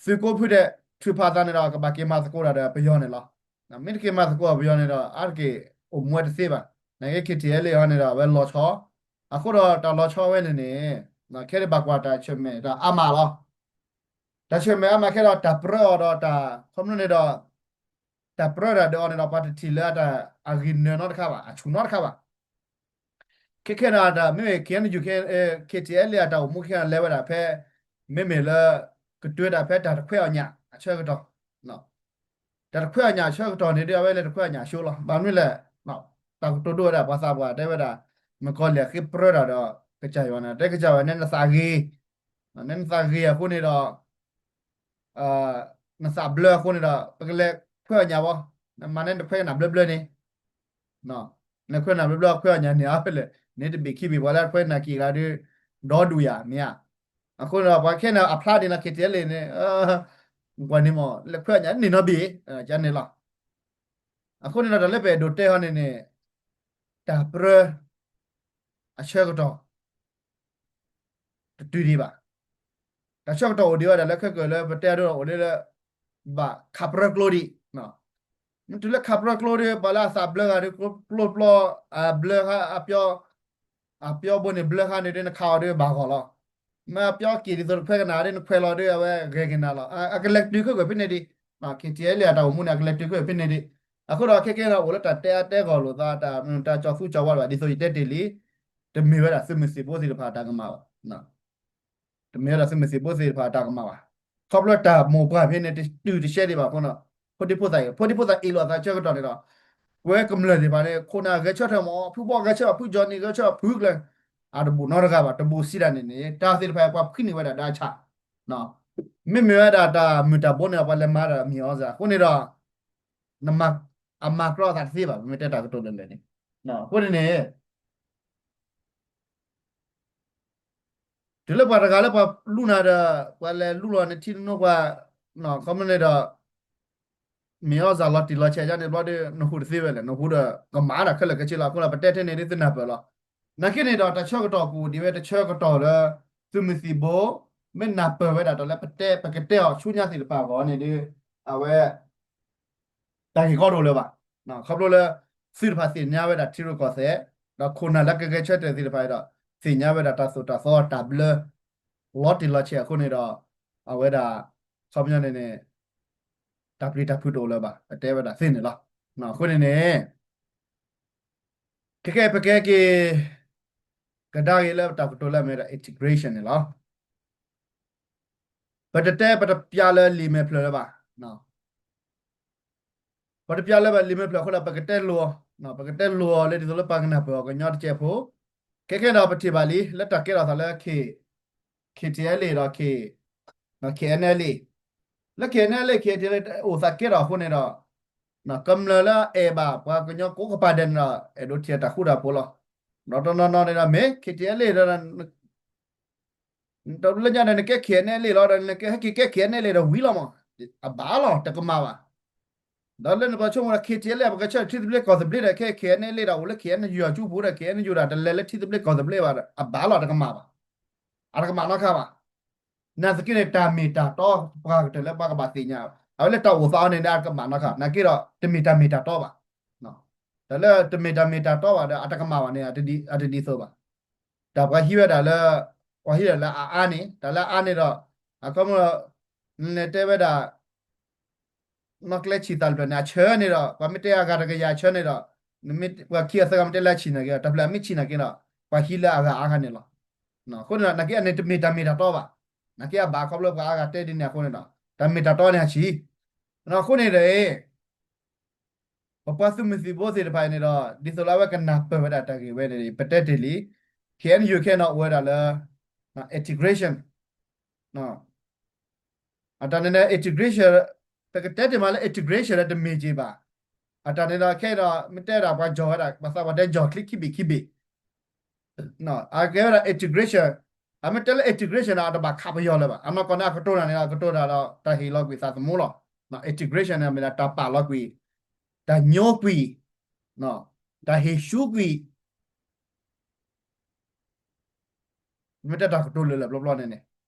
သုးကိးဖုဒဲး ထုးဖးသးန့ၣ်ဒီး ကဘၣ်က့ၤမၤသကိးတၢ်ဒီးပယီၤန့ၣ်လီၤ. မ့ၢ်တက့ၤမၤသကိးပယီၤန့ၣ်ဒီး အါတက့ၢ်အိၣ်မူဝဲတသ့ဘၣ်. နာ်က့ ခ့ၣ်ထံးအဲလ့ၣ်ဟီန့ၣ်ဒီး အဝဲလီၤဆီ အဃိဒီးတၢ်လီၤဆီဝဲန့ၣ်န့ၣ် ခဲဒံးဘၣ်ကွၢ်တၢ်ဆၢၣ်မဲာ်တၢ်အါမးလီၤ. တၢ်ဆၢၣ်မဲာ်အါမးခဲဒီး တၢ်ပြၢအီၤဒီးတၢ် ခီဖျိန့ၣ်ဒီး တၢ်ပြၢတၢ်ဒၢးအီၤန့ၣ်ဒီး ပှၤတထံၣ်လၢအတၢ်အဂ့ၤနၢၤနီတခါဘၣ် အဆူၣ်နီတခါဘၣ်. ခဲခဲန့ၣ်ဒီး မ့မ့ၢ် ခ့ၣ်အဲၣ်ယူၣ် ခ့ၣ်ထံးအဲလ့ၣ်အတၢ်အိၣ်မူခဲအံၤလဲၤဝဲဒၣ်ဖဲ မ့မ့ၢ်လၢ ကတုၤဝဲဒၣ်ဖဲတၢ်တခွဲးအီၣ်ညၣ်အဆၢကတီၢ် တၢ်တခွဲးအီၣ်ညၣ်အဆၢကတီၢ်န့ၣ်ဒီး အဝဲလဲၤတခွဲးအီၣ်ညၣ်အဆၢလီၤ. ဘၣ်မနုၤလဲၣ် တၢ်ကတိၤဒိဝဲဒၣ်ပှၤသးပှၢ်တဲဝဲဒၣ် မုၣ်ကီၤလံၢ်အဃ့ပြၢတၢ်ဒီး ကစၢ်ယွၤန့ၣ် တဲကစၢ်ယွၤန့ၣ် နသးဂ့ၤ နနသးဂ့ၤအဃိန့ၣ်ဒီး နသးဘျၢအဃိန့ၣ်ဒီး ပကလဲၤခွဲးအီၣ်ညၣ်ဘၣ်, နမၤန့ၢ်တခွဲးကနၣ်ဘျၢဘျၢန့ၣ်, နခွဲးနၢ်ဘျၢဘျၢ ခွဲးအီၣ်ညၣ်န့ၣ်အါဖဲလဲၣ်, န့ၣ်တဘ့ၣ်ခံဘ့ၣ် ပှၤလၢခွဲးနၢ်က့ၤကျါဒီး ဒီဒူၣ်ယၤမ့ၢ်ဧါ. အဃိန့ၣ်ဒီး ပှၤခဲန့ၣ်အဖျါဒ်န့ၣ် ခ့ၣ်ထံးအဲလ့ၣ်န့ၣ် ကွၢ်န့ၣ်မ့ၢ် လဲၤခွဲးအီၣ်ညၣ်န့ၣ်နီတဘ့ၣ် ကန့ၣ်လီၤ. အဃိန့ၣ်ဒီး တၢ်လၢပအဲၣ်ဒိးတဲဟီန့ၣ်န့ၣ် တၢ်ပြၢ အဆၢကတီၢ် တတုၤဒံးဘၣ်. တၢ်ဆၢကတီၢ်အိၣ်ဒံးဝဲဒၣ်လၢ ခဲကၢၢ်လၢပတဲအဒိဒီး အိၣ်လၢလၢ ဘၣ်ခးပြၢကျိဒံး, မ့ၢ်တုၤလၢခးပြၢကျိဒီး ပှၤလၢအသးဘျၢဂၤဒီး ကျိပျီ အဘျၢဃာ် အပျီ အပျီဘိန့ၣ် ဘျၢဃာ်န့ၣ်ဒီး နခးအီၤဒီးဘၣ်ဂီၢ်လီၤ. မ့ၢ်အပျီက့ၤဒ်သိးတခွဲးကနၣ်ဒီး နခွဲးလီၤဒီး အဝဲဂဲၤက့ၤနၤလီၤ. အကလဲၤတုၤခဲကၢၢ်ဖဲန့ၣ်ဒံး, ခ့ၣ်ထံးအဲလ့ၣ်အတၢ်အိၣ်မူန့ၣ် အကလဲၤတုၤခဲကၢၢ်ဖဲန့ၣ်ဒံး. အဃိဒီးခဲကဲန့ၣ် အိၣ်လၢတၢ်တဲအါတဲဂီၢ်လိာ်သး တၢ် တၢ်ကၠီၤသူကၠီၤဝါတဘၣ် ဒ်သိးယတဲတ့ၢ်လံ, တမ့ၢ်ဝဲဒၣ်သုးမုၢ်သံၣ်ဘိသ့ၣ်တဖၣ်အတၢ်ကမၣ်ဘၣ်. တမ့ၢ်ဝဲဒၣ်သုးမုၢ်သံၣ်ဘိသ့ၣ်တဖၣ်အတၢ်ကမၣ်ဘၣ်. ခီဖျိတၢ်မိၢ်ပှၢ်ဖဲန့ၣ် တတုၤတရှဲဒံးဘၣ်အဃိန့ၣ်, ဖိဒံဖိသၣ်အ့ၣ်, ဖိဒံဖိသၣ်အ့ၣ်လိာ်အသးဆၢကတီၢ်န့ၣ်ဒီး ပဝဲကမျၢၢ်သ့ၣ်တဖၣ်န့ၣ် ခိၣ်နၢ်ဂဲၤဆၢထၢၣ်မး, ဖုဘီဂဲၤဆၢထၢၣ်, ဖုကၠီနံၤဂဲၤဆၢထၢၣ်, ဖုကျၢၢ် အတဘူးနီတဂၤဘၣ်, တဘူးစံးဒၣ်န့ၣ်န့ၣ် တၢ်သ့ၣ်တဖၣ်ပှၤဖှံန့ၢ်ဝဲဒၣ်ဒၣ်ဆၣ်, မ့မ့ၢ်ဝဲဒၣ်တၢ်မုာ်တၢ်ဘိန့ၣ် ပှၤလဲၤမၤဒၣ်မ့ၢ်အီၤစ့ၢ် အဃိန့ၣ်ဒီး အမၤကြီအသးတသ့ဘၣ်, ပမ့ၢ်တဲတၢ်ကတိၤလၢာ်လၢာ်န့ၣ်, အဃိန့ၣ်န့ၣ် တုၤလၢပှၤတဂၤလၢပှၤလူနၤဒီး ပှၤလဲၤလူလီၤနထံနနိပှၤ, ခီမ့ၢ်န့ၣ်ဒီး မ့ၢ်အီၣ်စၢ်လီၤတံၢ်လီၤဆဲးယါန့ၣ်ဘျီဒီး နဟူးတသ့ဝဲလဲၣ်, နဟူးဒီးကမၣ်ဒၣ်ခဲလၢာ်ခဲဆ့လီၤ. အဃိဒီးပတဲထဲန့ၣ်ဒ်သုနၢ်ပၢၢ်လီၤ. နာ်က့န့ၣ်ဒီး တၢ်ဆၢကတီၢ်ကအိၣ်ဒံးဝဲ တဆၢကတီၢ်လၢ သုးမုၢ်သံၣ်ဘိ မ့ၢ်နၢ်ပၢၢ်ဝဲဒၣ်တၢ်လၢပတဲ ပကတဲအီၤဆူညါသ့ၣ်တဖၣ်အဂီၢ်န့ၣ်ဒီး အဝဲ တၢ်ဂ့ၢ်ကီတအိၣ်လၢၤဘၣ်. ခီဖျိလၢ သုးတဖၣ်သ့ၣ်ညါဝဲဒၣ်ထံရူၢ်ကီၢ်သဲး, ဒီးခိၣ်နၢ်လၢကဂဲၤဆၢထၢၣ်သ့ၣ်တဖၣ်ဒီး သ့ၣ်ညါဝဲဒၣ်တၢ်သိၣ်တၢ်သီတၢ်ဘျၢ လီၤတံၢ်လီၤဆဲးအဃိန့ၣ်ဒီး အဝဲဒၣ် ခီပညီန့ၣ်န့ၣ် တၢ်ပျံၤတၢ်ဖုးတအိၣ်လၢၤဘၣ်, ပတဲဝဲဒၣ်သ့န့ၣ်လီၤ. အဃိန့ၣ်န့ၣ် ခဲကဲပကဲက့ၤ ကဒါက့ၤလၢတၢ်ကတိၤလၢအမ့ၢ်ဒၣ် integration န့ၣ်လီၤ. ပတတဲပတပျးလၢလံာ်မဲာ်ဖျၢၣ်လၢၤဘၣ်. ပတပျးလၢၤဘၣ်လံာ်မဲာ်ဖျၢၣ်အဃိဒီး ပကတဲလိၤအီၤ, ပကတဲလိၤအီၤလၢဒ်သိးလၢပှၤကနၢ်ပၢၢ်အီၤကညီတစဲးဖိ, ခဲကဲဒီးပထံၣ်ဘၣ်လံ လၢတၢ်ကဲထီၣ်သးလၢ K, KTLA ဒီး K, KNLA, လၢ KNLA KTLA အိၣ်သးကဲထီၣ်အဃိန့ၣ်ဒီး ကမျၢၢ်လၢအအဲၣ်ဘၣ်ပှၤကညီကိးကပၤဒဲးန့ၣ်ဒီး အဲၣ်ဒိးထံၣ်တၢ်ဃူတၢ်ဖိးလီၤ. ဒီးတနီၤနီၤန့ၣ်ဒီး မ့ၢ် KTLA ဒီး တလၢညါဒီး နကဲ KNLA လီၤဒီး နကဟဲက့ၤကဲ KNLA ဒီးဝံၤလီၤမး, အဘၣ်လီၤ တကမၣ်ဘၣ်. ဒီးလၢနပှၤဆိကမိၣ်ဒီး ခ့ထံလၢပကဆၢထံသဘျ့ကီၢ်သဘျ့ဒီး ခဲခဲအံၤန့ၣ်လံဒီး အိၣ်လၢ ခဲခဲအံၤ ယူၤအကၠူပူၤဒီး ခဲခဲအံၤ ယူၤဒီး တလဲၤလၢထံသဘျ့ကီၢ်သဘျ့ဘၣ်ဒီး အဘၣ်လီၤ တကမၣ်ဘၣ်. အတကမၣ်နီတခါဘၣ်. နာ်သက့န့ၣ် တၢ်မ့ၢ်တၢ်တီ ပှၤကတၢၢ်လၢပှၤကဘၣ်သ့ၣ်ညါ, အဝဲလၢတၢ်အိၣ်သးအီၤန့ၣ် အတကမၣ်နီတခါ, နာ်သက့ဒီး တမ့ၢ်တၢ်မ့ၢ်တၢ်တီဘၣ်. တၢ်လၢတမ့ၢ်တၢ်မ့ၢ်တၢ်တီဘၣ်ဒီး အတကမၣ်ဘၣ်န့ၣ် အတဒ်သိးဘၣ်. တၢ်ပှၤဟံးဝဲဒၣ်လၢ, ပှၤဟံးဒၣ်လၢအအါန့ၣ်, တၢ်လၢအအါန့ၣ်ဒီး အခီပညီ နတဲဝဲဒၣ် နီၢ်ကျဲဆံၣ်သၣ်တဖျၢၣ်န့ၣ် အဆၢန့ၣ်ဒီး ပှၤမ့ၢ်တဲအဂၤတကယၤအဆၢန့ၣ်ဒီး ပှၤခံဂၤသၢဂၤမ့ၢ်တဲလၢအဆံၣ်နာ်က့ဒီး တၢ်ဖျၢၣ်အမ့ၢ်ဆံၣ်နာ်က့ဒီး ပှၤဟံးလၢအဂၤအါခါန့ၣ်လီၤ. အဃိန့ၣ်ဒီး နာ်သက့အန့ၣ်တမ့ၢ်တၢ်မ့ၢ်တၢ်တီဘၣ်. နာ်သက့အဘၣ်ခီဖျိပှၤအါဂၤတဲဒ်န့ၣ်အဃိန့ၣ်ဒီး တၢ်မ့ၢ်တၢ်တီန့ၣ်အဆံၣ်. အဃိန့ၣ်ဒီး ပပှၤသုးမုၢ်သံၣ်ဘိသ့ၣ်တဖၣ်အံၤန့ၣ်ဒီး ဒ်သိးလၢအဝဲကနၢ်ပၢၢ်ဝဲဒၣ်တၢ်ဂ့ၢ်ဝဲန့ၣ် ပတဲတ့ၢ်လံ, ခဲခဲအံၤ ယူၤခဲအံၤန့ၣ် အိၣ်ဝဲဒၣ်လၢ integration အတၢ်န့ၣ် integration ပကတဲတ့ၢ်မးလၢ integration လၢတမ့ၢ်က့ၤဘၣ်. အတၢ်န့ၣ်ဒီး ခဲအံၤဒီး မ့ၢ်တဲဒၣ်ပှၤကၠီၤဝဲဒၣ် ပှၤသးပှၢ်တဲကၠီၤချံခံဘ့ၣ်ခံဘ့ၣ် အကဲဝဲဒၣ် integration, အမ့ၢ်တဲလၢ integration ဒီး အတဘၣ်ခးပယီၤလၢၤဘၣ်. အနီၢ်ကီၢ်န့ၣ် အကတိၤတၢ်န့ၣ်ဒီး အကတိၤတၢ်ဒီး တၢ်ဟ့ၣ်လီၤကွံာ်သးသမူလီၤ. integration န့ၣ် မ့ၢ်ဒၣ်တၢ်ပာ်လီၤကွံာ်, တၢ်ညိကွံာ်, တၢ်ဟ့ၣ်ဆူကွံာ် မ့ၢ်တဲတၢ်ကတိၤလၢလၢပျီပျီန့ၣ်န့ၣ်,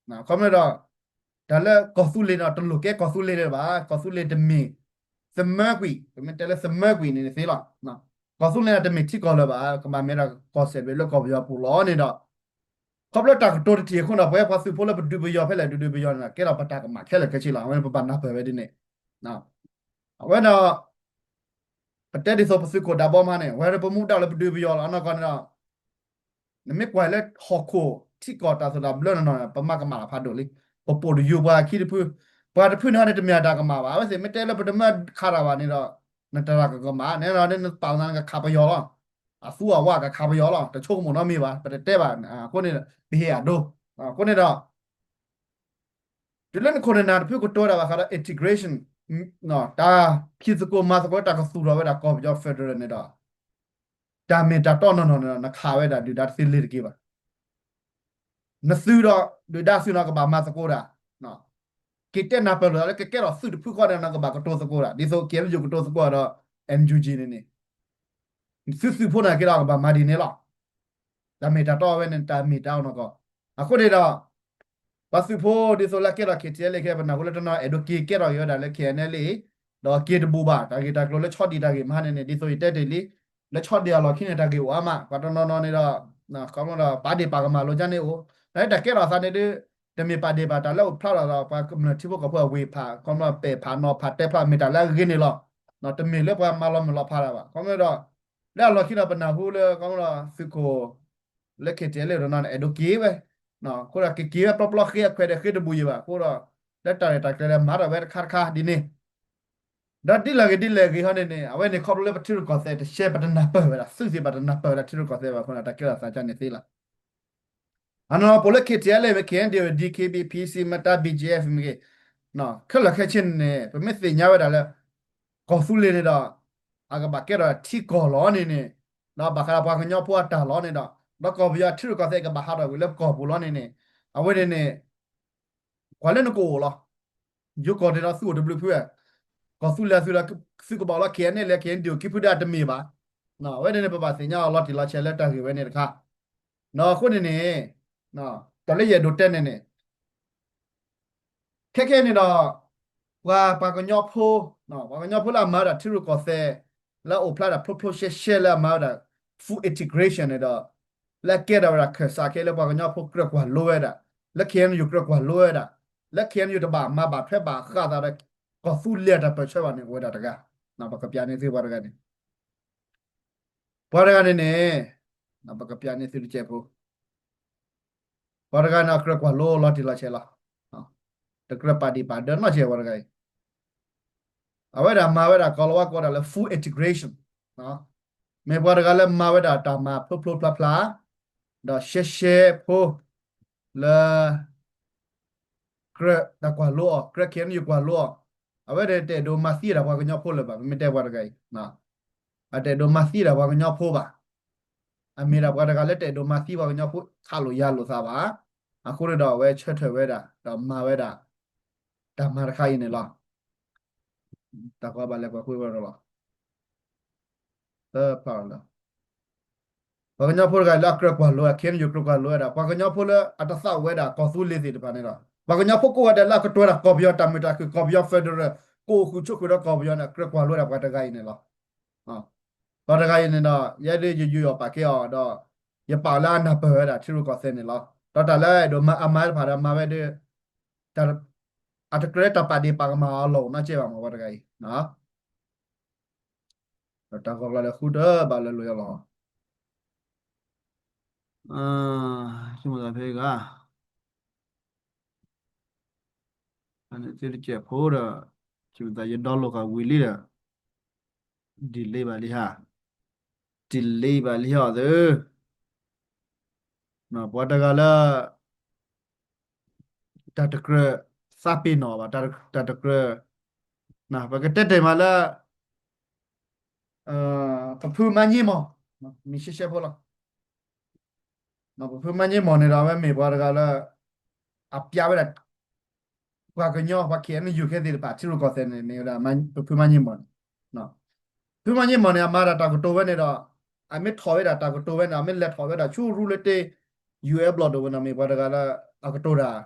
ခီဖျိဒီး တၢ်လၢကီၢ်သူလ့ၤန့ၣ်ဒီး တလိၣ်ကဲကီၢ်သူလ့ၤလၢၤဘၣ်. ကီၢ်သူလ့ၤတမ့ၢ် သမၢကွံာ်, ပမ့ၢ်တဲလၢသမၢကွံာ်န့ၣ်သ့လီၤ. ကီၢ်သူလ့ၤန့ၣ်တမ့ၢ်ထံကီၢ်လၢၤဘၣ်, ကဘၣ်မ့ၢ်ဒၣ်ကီၢ်စဲၣ်ဘ့ၣ်လၢကီၢ်ပယီၤပူၤလီၤန့ၣ်ဒီး ခီဖျိတၢ်ကတိၤတထံၣ်အဃိန့ၣ် ပဝဲပှၤသုးဖိလၢပဒုးပယီၤဖဲလဲၣ် ဒုးဒုးပယီၤန့ၣ်ဒီး ကဲထီၣ်ပတၢ်ကမၣ်ခဲလၢာ်ခဲဆ့လီၤ. အဝဲန့ၣ်ပဘၣ်နၢ်ပၢၢ်ဝဲဒ်န့ၣ်, အဝဲဒီး ပတဲဒ်သိးပသုးခိၣ်ဒးဘီမးန့ၣ် ဝဲဒၣ်ပမူဒါလၢပဒုးပယီၤလီၤ. အနီၢ်ကီၢ်န့ၣ်ဒီး နမ့ၢ်ကွၢ်လၢဟီၣ်ခိၣ်ထံကီၢ်တၢ်သိၣ်တၢ်ဘျၢနီၢ်နီၢ်န့ၣ် ပမၤကမၣ်လီၤဖးဒိၣ်လံ. ပပိာ်တယူၤပှၤခံတဖု, ပှၤတဖုန့ၣ်န့ၣ် တမ့ၢ်အတၢ်ကမၣ်ဘၣ်. အဝဲသ့ၣ်မ့ၢ်တဲလၢပတမၢခးတၢ်ဘၣ်န့ၣ်ဒီး နတၢ်ကမၣ်န့ၣ်ဒီး နပာ်သးနကခးပယီၤလီၤ. အသူအဝါကခးပယီၤလီၤ. တဆိကမိၣ်နီတမံၤဘၣ်. ပတတဲဘၣ်. အဃိန့ၣ် ပဟ့ၣ်အဒိ. အဃိန့ၣ်ဒီး တုၤလၢနခိၣ်နနၢ်တဖုကတိၤတၢ်ဘၣ်ဃးဒီး integration တၢ်ဖံးသကိးမၤသကိးတၢ်ကသူၣ်ထီၣ်ဝဲဒၣ်ကီၢ်ပယီၤ federal န့ၣ်ဒီး တၢ်မ့ၢ်တၢ်တီနီၢ်နီၢ်န့ၣ်ဒီး နခးဝဲဒၣ်ဒုၣ်ဒါတသ့လ့ၤတက့ၢ်ဘၣ်. နသုးဒီးဒုၣ်ဒါသုးန့ၣ်ကဘၣ်မၤသကိးတၢ်, က့ၤတဲနၢ်ပၢၢ်လိာ်သးလၢကကဲထီၣ်သုးတဖုဃီန့ၣ် နကဘၣ်ကတိၤသကိးတၢ် ဒ်သိး ကဲထီၣ်သုးကတိၤသကိးဒီး NUG န့ၣ်န့ၣ် သုသုးဖိန့ၣ်က့ၤဒီးကဘၣ်မၤဒ်န့ၣ်လီၤ. တၢ်မ့ၢ်တၢ်တီဝဲန့ၣ် တၢ်မ့ၢ်တၢ်အီၣ်နီၢ်ကီၢ်. အဃိန့ၣ်ဒီး ပှၤသုးဖိဒ်သိးလၢကဲထီၣ် KTLA ခဲ ပနၢ်ဟူလၢတနီၤအဲၣ်ဒိးက့ၤကဲထီၣ်က့ၤဝဲဒၣ်လၢ KNLA ဒီးက့ၤတဘူးဘၣ် တၢ်ဂ့ၢ်တၢ်ကျိၤလၢဆီဒံၣ်တၢ်ဂ့ၢ်မဟါန့ၣ်န့ၣ် ဒ်သိးယတဲတ့ၢ်လံ လၢဆီဒံၣ်အလီၢ်ခံန့ၣ် တၢ်ဂ့ၢ်အိၣ်အါမး ပှၤတနီၤနီၤန့ၣ်ဒီး ခီဖျိဒီးပာ်ဒ့ၣ်ပာ်ကမၣ်လိာ်ကါန့ၣ်အိၣ် တၢ်လၢတၢ်ကဲထီၣ်အသးန့ၣ်ဒ် တမ့ၢ်ပာ်ဒ့ၣ်ပာ်တၢ်လၢအိၣ်ဖျါလီၤဒီး ပှၤကမျၢၢ်ထံဖိကီၢ်ဖိအဝ့ၢ်ဖး ခီဖျိပဲာ်ဖးနီၤဖးတဲဖျါ မ့ၢ်တၢ်လၢအဂ့ၤန့ၣ်လီၤ. တမ့ၢ်လၢပှၤမၤလီၤမုၢ်လီၤဖးတၢ်ဘၣ် ခီဖျိဒီး လၢအလီၢ်ခံဒီးပနၢ်ဟူလၢ ခီဖျိသုးခိၣ် လၢ KTLA တနီၤန့ၣ် အဲၣ်ဒိးက့ၤဝဲ အဃိဒီးကက့ၤဝဲပျီပျီ ဃ့အခွဲးဒီးဃ့တဘူးယံၤဘၣ် အဃိဒီး လၢတၢ်ရဲၣ်တၢ်ကျဲၤဒီးမၤထီၣ်ဝဲတခါတခါဒ်န့ၣ် ဒီးဒ်လဲၣ်ဂ့ၤဒ်လဲၣ်ဂ့ၤဟီန့ၣ်န့ၣ် အဝဲန့ၣ်ခီဖျိလၢပထံရူၢ်ကီၢ်သဲးတရှဲ ပတနၢ်ပၢၢ်ဝဲဒၣ် သုးသ့ၣ်ပတနၢ်ပၢၢ်ဝဲဒၣ်ထံရူၢ်ကီၢ်သဲးဘၣ်အဃိန့ၣ် တၢ်ကဲထီၣ်သးကါန့ၣ်သ့လီၤ. အနီၢ်နီၢ်ပိာ်လၢ KTLA မ့ၢ် KNDO DKBA PC မတၤ BGF မ့ၢ်ဂ့ၤ ခဲလၢာ်ခဲဆ့န့ၣ် ပမ့ၢ်သ့ၣ်ညါဝဲဒၣ်လၢ ကီၢ်သူလ့ၤန့ၣ်ဒီး အကဘၣ်ကဲထီၣ်ထံကီၢ်လီၤန့ၣ်န့ၣ် ဒီးဘၣ်ဃးဒီးပှၤကညီဖိအတၢ်လီၤန့ၣ်ဒီး ဒီးကီၢ်ပယီၤထံရူၢ်ကီၢ်သဲးကဘၣ်ဟးထီၣ်ကွံာ်လၢကီၢ်ပူၤလီၤန့ၣ်န့ၣ် အဝဲန့ၣ်န့ၣ် ကွၢ်လၢနကအိၣ်လီၤ. ယိၤကီၢ်န့ၣ်ဒီးသုအိၣ်တဘျုးဖုဧါ ကီၢ်သူလ့ၤသုဒီး သုကဘၣ်အိၣ်လီၤ KNLA KNDO ခံဖုဒၣ်တမ့ၢ်ဘၣ်. အဝဲန့ၣ်န့ၣ်ပဘၣ်သ့ၣ်ညါအီၤလီၤတံၢ်လီၤဆဲးလၢတၢ်ဂ့ၢ်ဝဲန့ၣ်တခါ အဃိန့ၣ်န့ၣ် တၢ်လၢယအဲၣ်ဒိးတဲန့ၣ်န့ၣ် ခဲခဲန့ၣ်ဒီး ပှၤပှၤကညီဖိ ပှၤကညီဖိလၢအမၤဝဲဒၣ်ထံရူၢ်ကီၢ်သဲး လၢအအိၣ်ဖျါဒၣ်ဖျိဖျိရှဲရှဲလၢအမၤဝဲဒၣ် full integration န့ၣ်ဒီး လၢအကဲထီၣ်ဝဲဒၣ်ခၢၣ်စးခဲလၢပှၤကညီဖိကြၢးကွၢ်လိဝဲဒၣ် လၢ KNU ကြၢးကွၢ်လိဝဲဒၣ် လၢ KNU တဘၣ်မၤဘၣ်ထွဲဘၣ်ဃးသးဒီး ကီၢ်သူလ့ၤအတၢ်ပၢၢ်ဆၢဘၣ်န့ၣ် အိၣ်ဝဲဒၣ်တဂၤ ပကပျးန့ၢ်သုပှၤတဂၤန့ၣ် ပှၤတဂၤန့ၣ်န့ၣ် ပကပျးန့ၢ်သုတကဲးဖိ ပှၤတဂၤန့ၣ် အကြၢးကွၢ်လိလီၤတံၢ်လီၤဆဲးလီၤ. တကြၢးပာ်ဒံၣ်ပာ်ဒၢနီတစဲးပှၤတဂၤအံၤ အဝဲဒၣ်မၤဝဲဒၣ်ကိးလီၤဝဲကိးဒၣ်လၢ full integration မ့ၢ်ပှၤတဂၤလၢမၤဝဲဒၣ်တၢ်မၤဖျိဖျိဖျါဖျါ ဒီးရှဲရှဲဖိ လၢ ကြၢးတၢ်ကွၢ်လိအီၤ ကြၢး KNU ကွၢ်လိအီၤ အဝဲဒၣ်တအဲၣ်ဒိးမၤသံဒၣ်ပှၤကညီဖိလၢၤဘၣ် ပမ့ၢ်တဲပှၤတဂၤအံၤ အတအဲၣ်ဒိးမၤသံဒၣ်ပှၤကညီဖိဘၣ်. အမ့ၢ်ဒၣ်ပှၤတဂၤလၢတအဲၣ်ဒိးမၤသံပှၤကညီဖိ ခးလိာ်ယၤလိာ်သးဘၣ်. အဃိန့ၣ်ဒီးအဝဲဆၢထၢၣ်ဝဲဒၣ် ဒီးမၤဝဲဒၣ် တၢ်မၤတခါအံၤန့ၣ်လီၤ. တၢ်ကီဘၣ်လဲၤကွၢ်ကွံာ်ဝဲဒီးလီၤ. ပှၤကညီဖိတဂၤလၢအကြၢးကွၢ်လိဝဲဒၣ် ခဲအံၤ ကြၢးကွၢ်လိဝဲဒၣ် ပှၤကညီဖိလၢအတသးအိၣ်ဝဲဒၣ်ကီၢ်သူလ့ၤသ့ၣ်တဖၣ်န့ၣ်ဒီး ပှၤကညီဖိကိးဂၤဒဲးလၢအကတိၤဝဲဒၣ်ကီၢ်ပယီၤတၢ်မုာ်တၢ်ခုၣ် ကီၢ်ပယီၤ federal ကအိၣ်ဃုာ်ဆိးဃုာ်ဒီးကီၢ်ပယီၤန့ၣ် ကြၢးကွၢ်လိဝဲဒၣ်ပှၤတဂၤအံၤန့ၣ်လီၤ. ပှၤတဂၤအံၤန့ၣ်ဒီး ယဲဒၣ်ယယုၢ်အီၤပာ်ကဲအီၤဒီး ယပာ်အီၤလၢအနၢ်ပၢၢ်ဝဲဒၣ်ထံရူၢ်ကီၢ်သဲးန့ၣ်လီၤ. ဒီးတၢ်လၢအအဲၣ်ဒိးမၤအမၤတဖၣ်ဒီးမၤဝဲဒၣ် အတကြၢးတၢ်ပာ်ဒ့ၣ်ပာ်ကမၣ်အီၤလီၤနီတစဲးဘၣ်မ့ၢ်ပှၤတဂၤအံၤ, ဒီးတၢ်ဂီၤကျီၤလၢဃုတၢၢ်ဘၣ်လၢလိၤယီၤလီၤ. ဆိကမိၣ်သးဖဲဂၤ အန့ၣ်သ့ၣ်တစဲးဖိဒီး ဆိကမိၣ်သးယ download ဃာ်ဝံၤလံဒီး delete ဘၣ်လံဟါ, delete ဘၣ်လံဟါအီၤသၢ ပှၤတဂၤလၢ တၢ်တကြၢးသးပ့ၤနီၣ်ဘၣ်, တၢ်တကြၢး ပကတဲတဲာ်မးလၢ ပဖုမါည့မီၢ် မ့ၢ်ရှဲရှဲဖိလီၤ. ပဖုမါည့မီၢ်န့ၣ်ဒီး အဝဲမ့ၢ်ပှၤတဂၤလၢ အပျးဝဲဒၣ် ပှၤကညီ ပှၤ KNU ခဲသ့ၣ်တဖၣ် ထံရူၢ်ကီၢ်သဲးန့ၣ် မ့ၢ်ဝဲဒၣ် ပဖုမါည့မီၢ်န့ၣ်, ဖုမါည့မီၢ်န့ၣ် အမၤတၢ်တၢ်ကတိၤဝဲန့ၣ်ဒီး အမ့ၢ်ထီၣ်ဝဲဒၣ်တၢ်ကတိၤဝဲန့ၣ် အမ့ၢ်လဲၤထီၣ်ဝဲဒၣ်ဆူရူလၢတ့ ယူၢ်အဲၣ်ဘျီၣ်ဒိၣ်ဝဲန့ၣ် မ့ၢ်ပှၤတဂၤလၢ အကတိၤတၢ်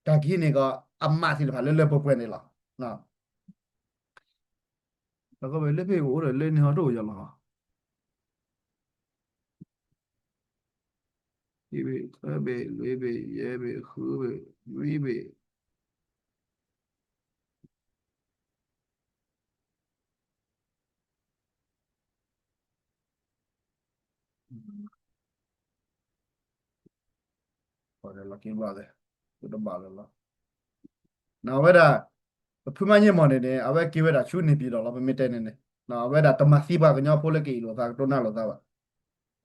တၢ်ကဟံးန့ၢ်ကီး အမးသ့ၣ်တဖၣ်လၢလၢပှဲၤပှဲၤန့ၣ်လီၤ. တၢ်ကီဘ့ၣ်လၢဖဲအိၣ်ဒီးလၢန့ၣ်ဟီတအိၣ်ယီၤလီၤ. ခံဘ့ၣ် သၢဘ့ၣ် လွံၢ်ဘ့ၣ် ယဲၢ်ဘ့ၣ် ဃုဘ့ၣ် နွံဘ့ၣ် လီၤက့ၤဘၣ်သ့ၣ် တဘၣ်လၢၤလီၤ. အဝဲဒၣ် ပဖုမါည့မီၢ်န့ၣ်န့ၣ် အဝဲက့ၤဝဲဒၣ်ဆူန့ၣ်ပၠံၣ်တီၣ်လီၤ ပမ့ၢ်တဲန့ၣ်န့ၣ် အဝဲဒၣ်တမၤသံပှၤကညီဖိလၢကအ့ၣ်လိာ်သးကတိၤနၢ်လိာ်သးဘၣ်.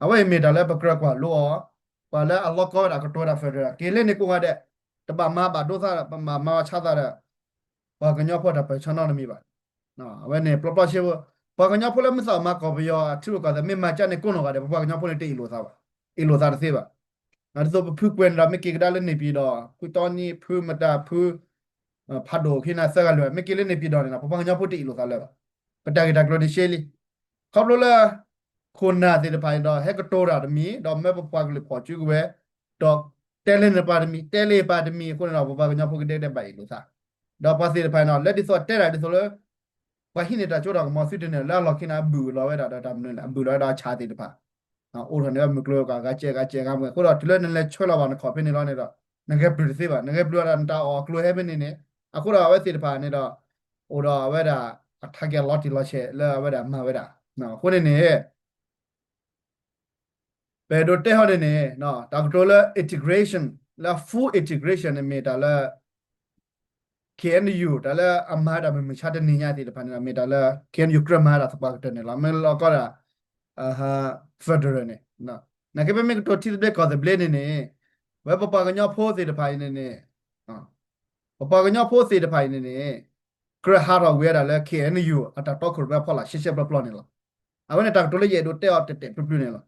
အဝဲအံၤမ့ၢ်တၢ်လၢပကြၢးကွၢ်လိအီၤ ပှၤလၢအလီၢ်ကီဝဲဒၣ်ကတိၤဝဲဒၣ် federal က့ၤလၢန့ၣ်ကိးဂၤဒဲး တဘၣ်မၤဘၣ်ဒိသး ပမၤမၤဝဲဆါသးဒီး ပှၤကညီဖိတၢ်ပၢၢ်ဆၢနီတမံၤဘၣ်. အဝဲန့ၣ် ပျီပျီဆ့ဖိ ပှၤကညီဖိလၢမ့ၢ်သးမၤကီၢ်ပယီၤ ထံရူၢ်ကီၢ်သဲးမ့ၢ်မၤကၢန့ၣ်ကိးနီၢ်ဂၤဒဲး ပပှၤကညီဖိန့ၣ်တအ့ၣ်လိာ်သးဘၣ်, အ့ၣ်လိာ်သးတသ့ဘၣ်. ဒ်သိးပဖုကွဲးန့ၣ်ဒီး မ့ၢ်က့ၤကဒါလၢန့ၣ်ပၠံၣ်ဒီး ဖုတီနံ ဖုမတၤ ဖု ဖးဒိၣ်ခံနၤသၢဂၤလွံၢ်ဂၤ မ့ၢ်က့ၤလၢန့ၣ်ပၠံၣ်တီၣ်န့ၣ်ဒီး ပပှၤကညီဖိတအ့ၣ်လိာ်သးလၢၤဘၣ်. ပတၢ်ဂ့ၢ်တၢ်ကျိၤန့ၣ်ရှဲလံ. ခီဖျိလၢ ခိၣ်နၢ်သ့ၣ်တဖၣ်အံၤဒီး ဟဲကတိၤတၢ်တမံၤ ဒီးမၢပပှၤကလုာ်ဖီၣ်စုကဝဲၤ ဒီးတဲလၢန့ၣ်ပၢ်တမံၤ တဲလၢပၢ်တမံၤအဃိန့ၣ်ဒီး ပပှၤကညီဖိကဒဲကဒဲဘၣ်အ့ၣ်လိာ်သး ဒီးပှၤသ့ၣ်တဖၣ်န့ၣ်ဒီး လၢဒ်သိးတဲတၢ်ဒ်သိးလၢ ပှၤဟံးန့ၢ်တၢ်စိတၢ်ကမီၤသုတန့ၢ် လၢအလီၢ်ခံန့ၣ် အဘုၣ်လီၤဝဲဒၣ်ဒီးတၢ်မနုၤလဲၣ် အဘုၣ်လီၤဝဲဒၣ်အဆၣ်သ့ၣ်တဖၣ် အိၣ်ထီၣ်န့ၢ်ဝဲမုၢ်ကျိၤကီၢ် ဂၤစဲးဂၤစဲးဂၤမ့ၢ် အဃိဒီးတုၤလၢနလဲၤဆှၢလီၤဘၣ်နခီၣ်ဖဲန့ၣ်လီၤန့ၣ်ဒီး နဂဲၤပျုၢ်တသ့ဘၣ် နဂဲၤပျုၢ်ဝဲဒၣ်နတၢ်အီၣ်အကျိၤဟဲဖဲန့ၣ်န့ၣ် အဃိဒီးအဝဲသ့ၣ်တဖၣ်န့ၣ်ဒီး အိၣ်ဒီးအဝဲဒၣ် အ target လီၤတံၢ်လီၤဆဲးလၢအဝဲဒၣ်မၤဝဲဒၣ် အဃိန့ၣ်န့ၣ် ပအဲၣ်ဒိးတဲဟီန့ၣ်န့ၣ် တၢ်ကတိၤလၢ integration လၢ full integration န့ၣ်မ့ၢ်တၢ်လၢ KNU တၢ်လၢအမၤဝဲဒၣ်မုၢ်မဆါတနံၤညါသ့ၣ်တဖၣ်န့ၣ်ဒီး မ့ၢ်တၢ်လၢ KNU ကြၢးမၤဝဲဒၣ်သပှၢ်ကတၢၢ်န့ၣ်လီၤ. မ့ၢ်လီၤကီဒၣ် federal န့ၣ် နာ်က့ပမ့ၢ်ကတိၤထံသဘျ့ကီၢ်သဘျ့န့ၣ်န့ၣ် ဝဲပပှၤကညီဖိသ့ၣ်တဖၣ်အံၤန့ၣ်န့ၣ် ပပှၤကညီဖိသ့ၣ်တဖၣ်အံၤန့ၣ်န့ၣ် ကြၢးဟးထီၣ်ဝံၤဝဲဒၣ်လၢ KNU အတၢ်တီခိၣ်ရိၣ်မဲအဖီလာ် ရှဲရှဲပျီပျီန့ၣ်လီၤ. အဝဲန့ၣ်တၢ်ကတိၤလၢယအဲၣ်ဒိးတဲအီၤတဲာ်တဲာ်ဖျုးဖျုးန့ၣ်လီၤ.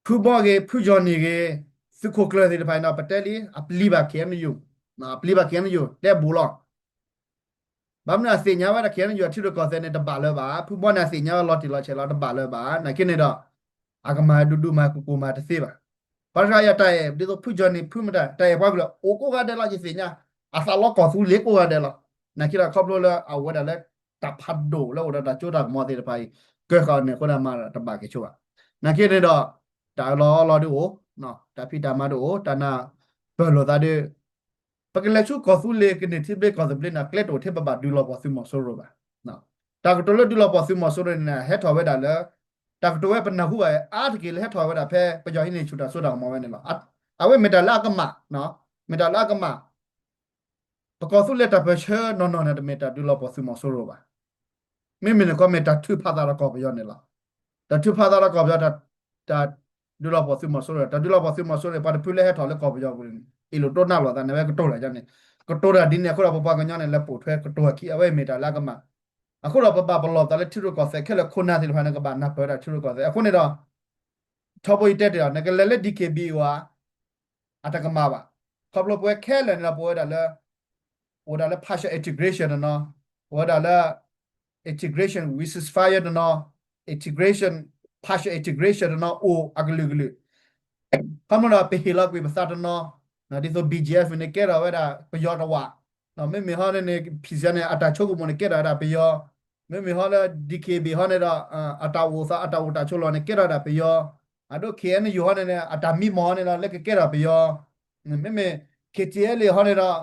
ဖုဘီဂ့ၤ ဖုကၠီၣ်နံၣ်ဂ့ၤ သုးခိၣ်ကျၢၢ်သ့ၣ်တဖၣ်န့ၣ်ဒီး ပတဲလံ အပျံၤဘၣ် KNU အပျံၤဘၣ် KNU တဲဘူးလီၤ. ဘၣ်မနုၤအသ့ၣ်ညါဝဲဒၣ် KNU အထံရူၢ်ကီၢ်သဲးန့ၣ် တဘၣ်လၢၤဘၣ်. ဖုဘီန့ၣ်အသ့ၣ်ညါဝဲလီၤတံၢ်လီၤဆဲးလီၤ တဘၣ်လၢၤဘၣ်. နာ်က့န့ၣ်ဒီး အကမၤဒူဒူမၤကိၢ်ကိၢ်မၤတသ့ဘၣ်. ပှၤတဂၤအံၤတၢ်အဲၣ် ဒ်သိးဖုကၠီၣ်နံၣ် ဖုမတၤ တၢ်အဲၣ်ပှၤကလုာ် အိၣ်ကိးဂၤဒဲးလီၤ ယသ့ၣ်ညါ. အသးလီကီၢ်သူလ့ၤကိးဂၤဒဲးလီၤ. နာ်က့ဒီးခီဖျိလၢအဝဲဒၣ်လၢ တၢ်ဖးဒိၣ်လၢအိၣ်ဒီးတၢ်စိတၢ်ကမီၤသ့ၣ်တဖၣ်အံၤ ကၢဃာ်န့ၣ်အဃိဒီးမၤတဘၣ်က့ၤဆိဘၣ်. နာ်က့န့ၣ်ဒီး တၢ်အၢၣ်လီၤအီလီၤဒုးအိၣ်, တၢ်ဖံးတၢ်မၤဒုးအိၣ်, တၢ်နၢ်ပၢၢ်လိာ်သးဒုး ပကလဲၤဆူကီၢ်သူလ့ၤကန့ၢ်ထံသဘျ့ကီၢ်သဘျ့န့ၣ် ကျဲတအိၣ်ထဲပဘၣ်ဒုးလီၤပှီၢ်သုးမီၤစိရိၤဘၣ်. တၢ်ကတိၤလၢဒုးလီၤပှီၢ်သုးမီၤစိရိၤန့ၣ် ဟဲထီၣ်ဝဲဒၣ်လၢ တၢ်ကတိၤဝဲပနၢ်ဟူဘၣ်အါတက့ၢ်လၢဟဲထီၣ်ဝဲဒၣ်ဖဲပယီၤဟံးန့ၢ်ဆူၣ်တၢ်စိတၢ်ကမီၤဝဲန့ၣ်လီၤ. အဝဲမ့ၢ်တၢ်လၢအကမၣ်, မ့ၢ်တၢ်လၢအကမၣ် ပကီၢ်သူလ့ၤတၢ်ပၢၢ်ဆၢနီၢ်နီၢ်န့ၣ် တမ့ၢ်တၢ်ဒုးလီၤပှီၢ်သုးမီၤစိရိၤဘၣ်. မ့မ့ၢ်န့ၣ်ခီမ့ၢ်တၢ်ထုးဖးသးဒီးကီၢ်ပယီၤန့ၣ်လီၤ. တၢ်ထုးဖးသးဒီးကီၢ်ပယီၤ တၢ်ဒုးလီၤပှီၢ်သုးမီၤစိရိၤ, တၢ်ဒုးလီၤပှီၢ်သုးမီၤစိရိၤန့ၣ် ပှၤတဖုလၢဟဲထီၣ်လၢကီၢ်ပယီၤပူၤန့ၣ် အ့ၣ်လိာ်တိၢ်နၢ်လိာ်သးန့ၣ် ဝဲကတိၤတၢ်န့ၣ်, ကတိၤတၢ်ဒ်န့ၣ်အဃိဒီး ပပှၤကညီန့ၣ် လဲၤပိာ်ထွဲကတိၤအခံ အဝဲမ့ၢ်တၢ်လၢအကမၣ်. အဃိဒီးပဘၣ်ပလီၢ်သးလၢထံရူၢ်ကီၢ်သဲးခဲလၢာ် ခိၣ်နၢ်သ့ၣ်တဖၣ်န့ၣ် ကဘၣ်နၢ်ပၢၢ်ဝဲဒၣ်ထံရူၢ်ကီၢ်သဲး. အဃိန့ၣ်ဒီး ထီဘိအံၤတဲတ့ၢ်ဒီး နကလဲၤလၢ DKBA အတကမၣ်ဘၣ်. ခီဖျိပဝဲခဲလၢာ်န့ၣ်ဒီး ပဝဲဒၣ်လၢ ပ အိၣ်ဝဲဒၣ်လၢ partial integration တနီၤ, အိၣ်ဝဲဒၣ်လၢ integration with ceasefire တနီၤ, integration, partial integration တနီၤ အိၣ်အကလုာ်ကလုာ်. ခီဖျိဒီးပဟ့ၣ်လီၤကွံာ်ပသးတနီၤ, ဒ်သိး B G F န့ၣ်ကဲထီၣ်ဝဲဒၣ်ပယီၤတဝး, မ့မ့ၢ်ဟီန့ၣ်န့ၣ် P C R န့ၣ် အတၢ်ဆိကမိၣ်န့ၣ်ကဲထီၣ်ဝဲဒၣ်ပယီၤ, မ့မ့ၢ်ဟီလၢ D K B ဟီန့ၣ်ဒီး အတၢ်အိၣ်သး အတၢ်အိၣ်တၢ်ဆိးလီၢ်န့ၣ် ကဲထီၣ်ဝဲဒၣ်ပယီၤ, အဒိ K N U ဟီန့ၣ်န့ၣ် အတၢ်မံမီၢ်ဟီန့ၣ်ဒီး လၢကကဲထီၣ်ပယီၤ, မ့မ့ၢ် K T L A ဟီန့ၣ်ဒီး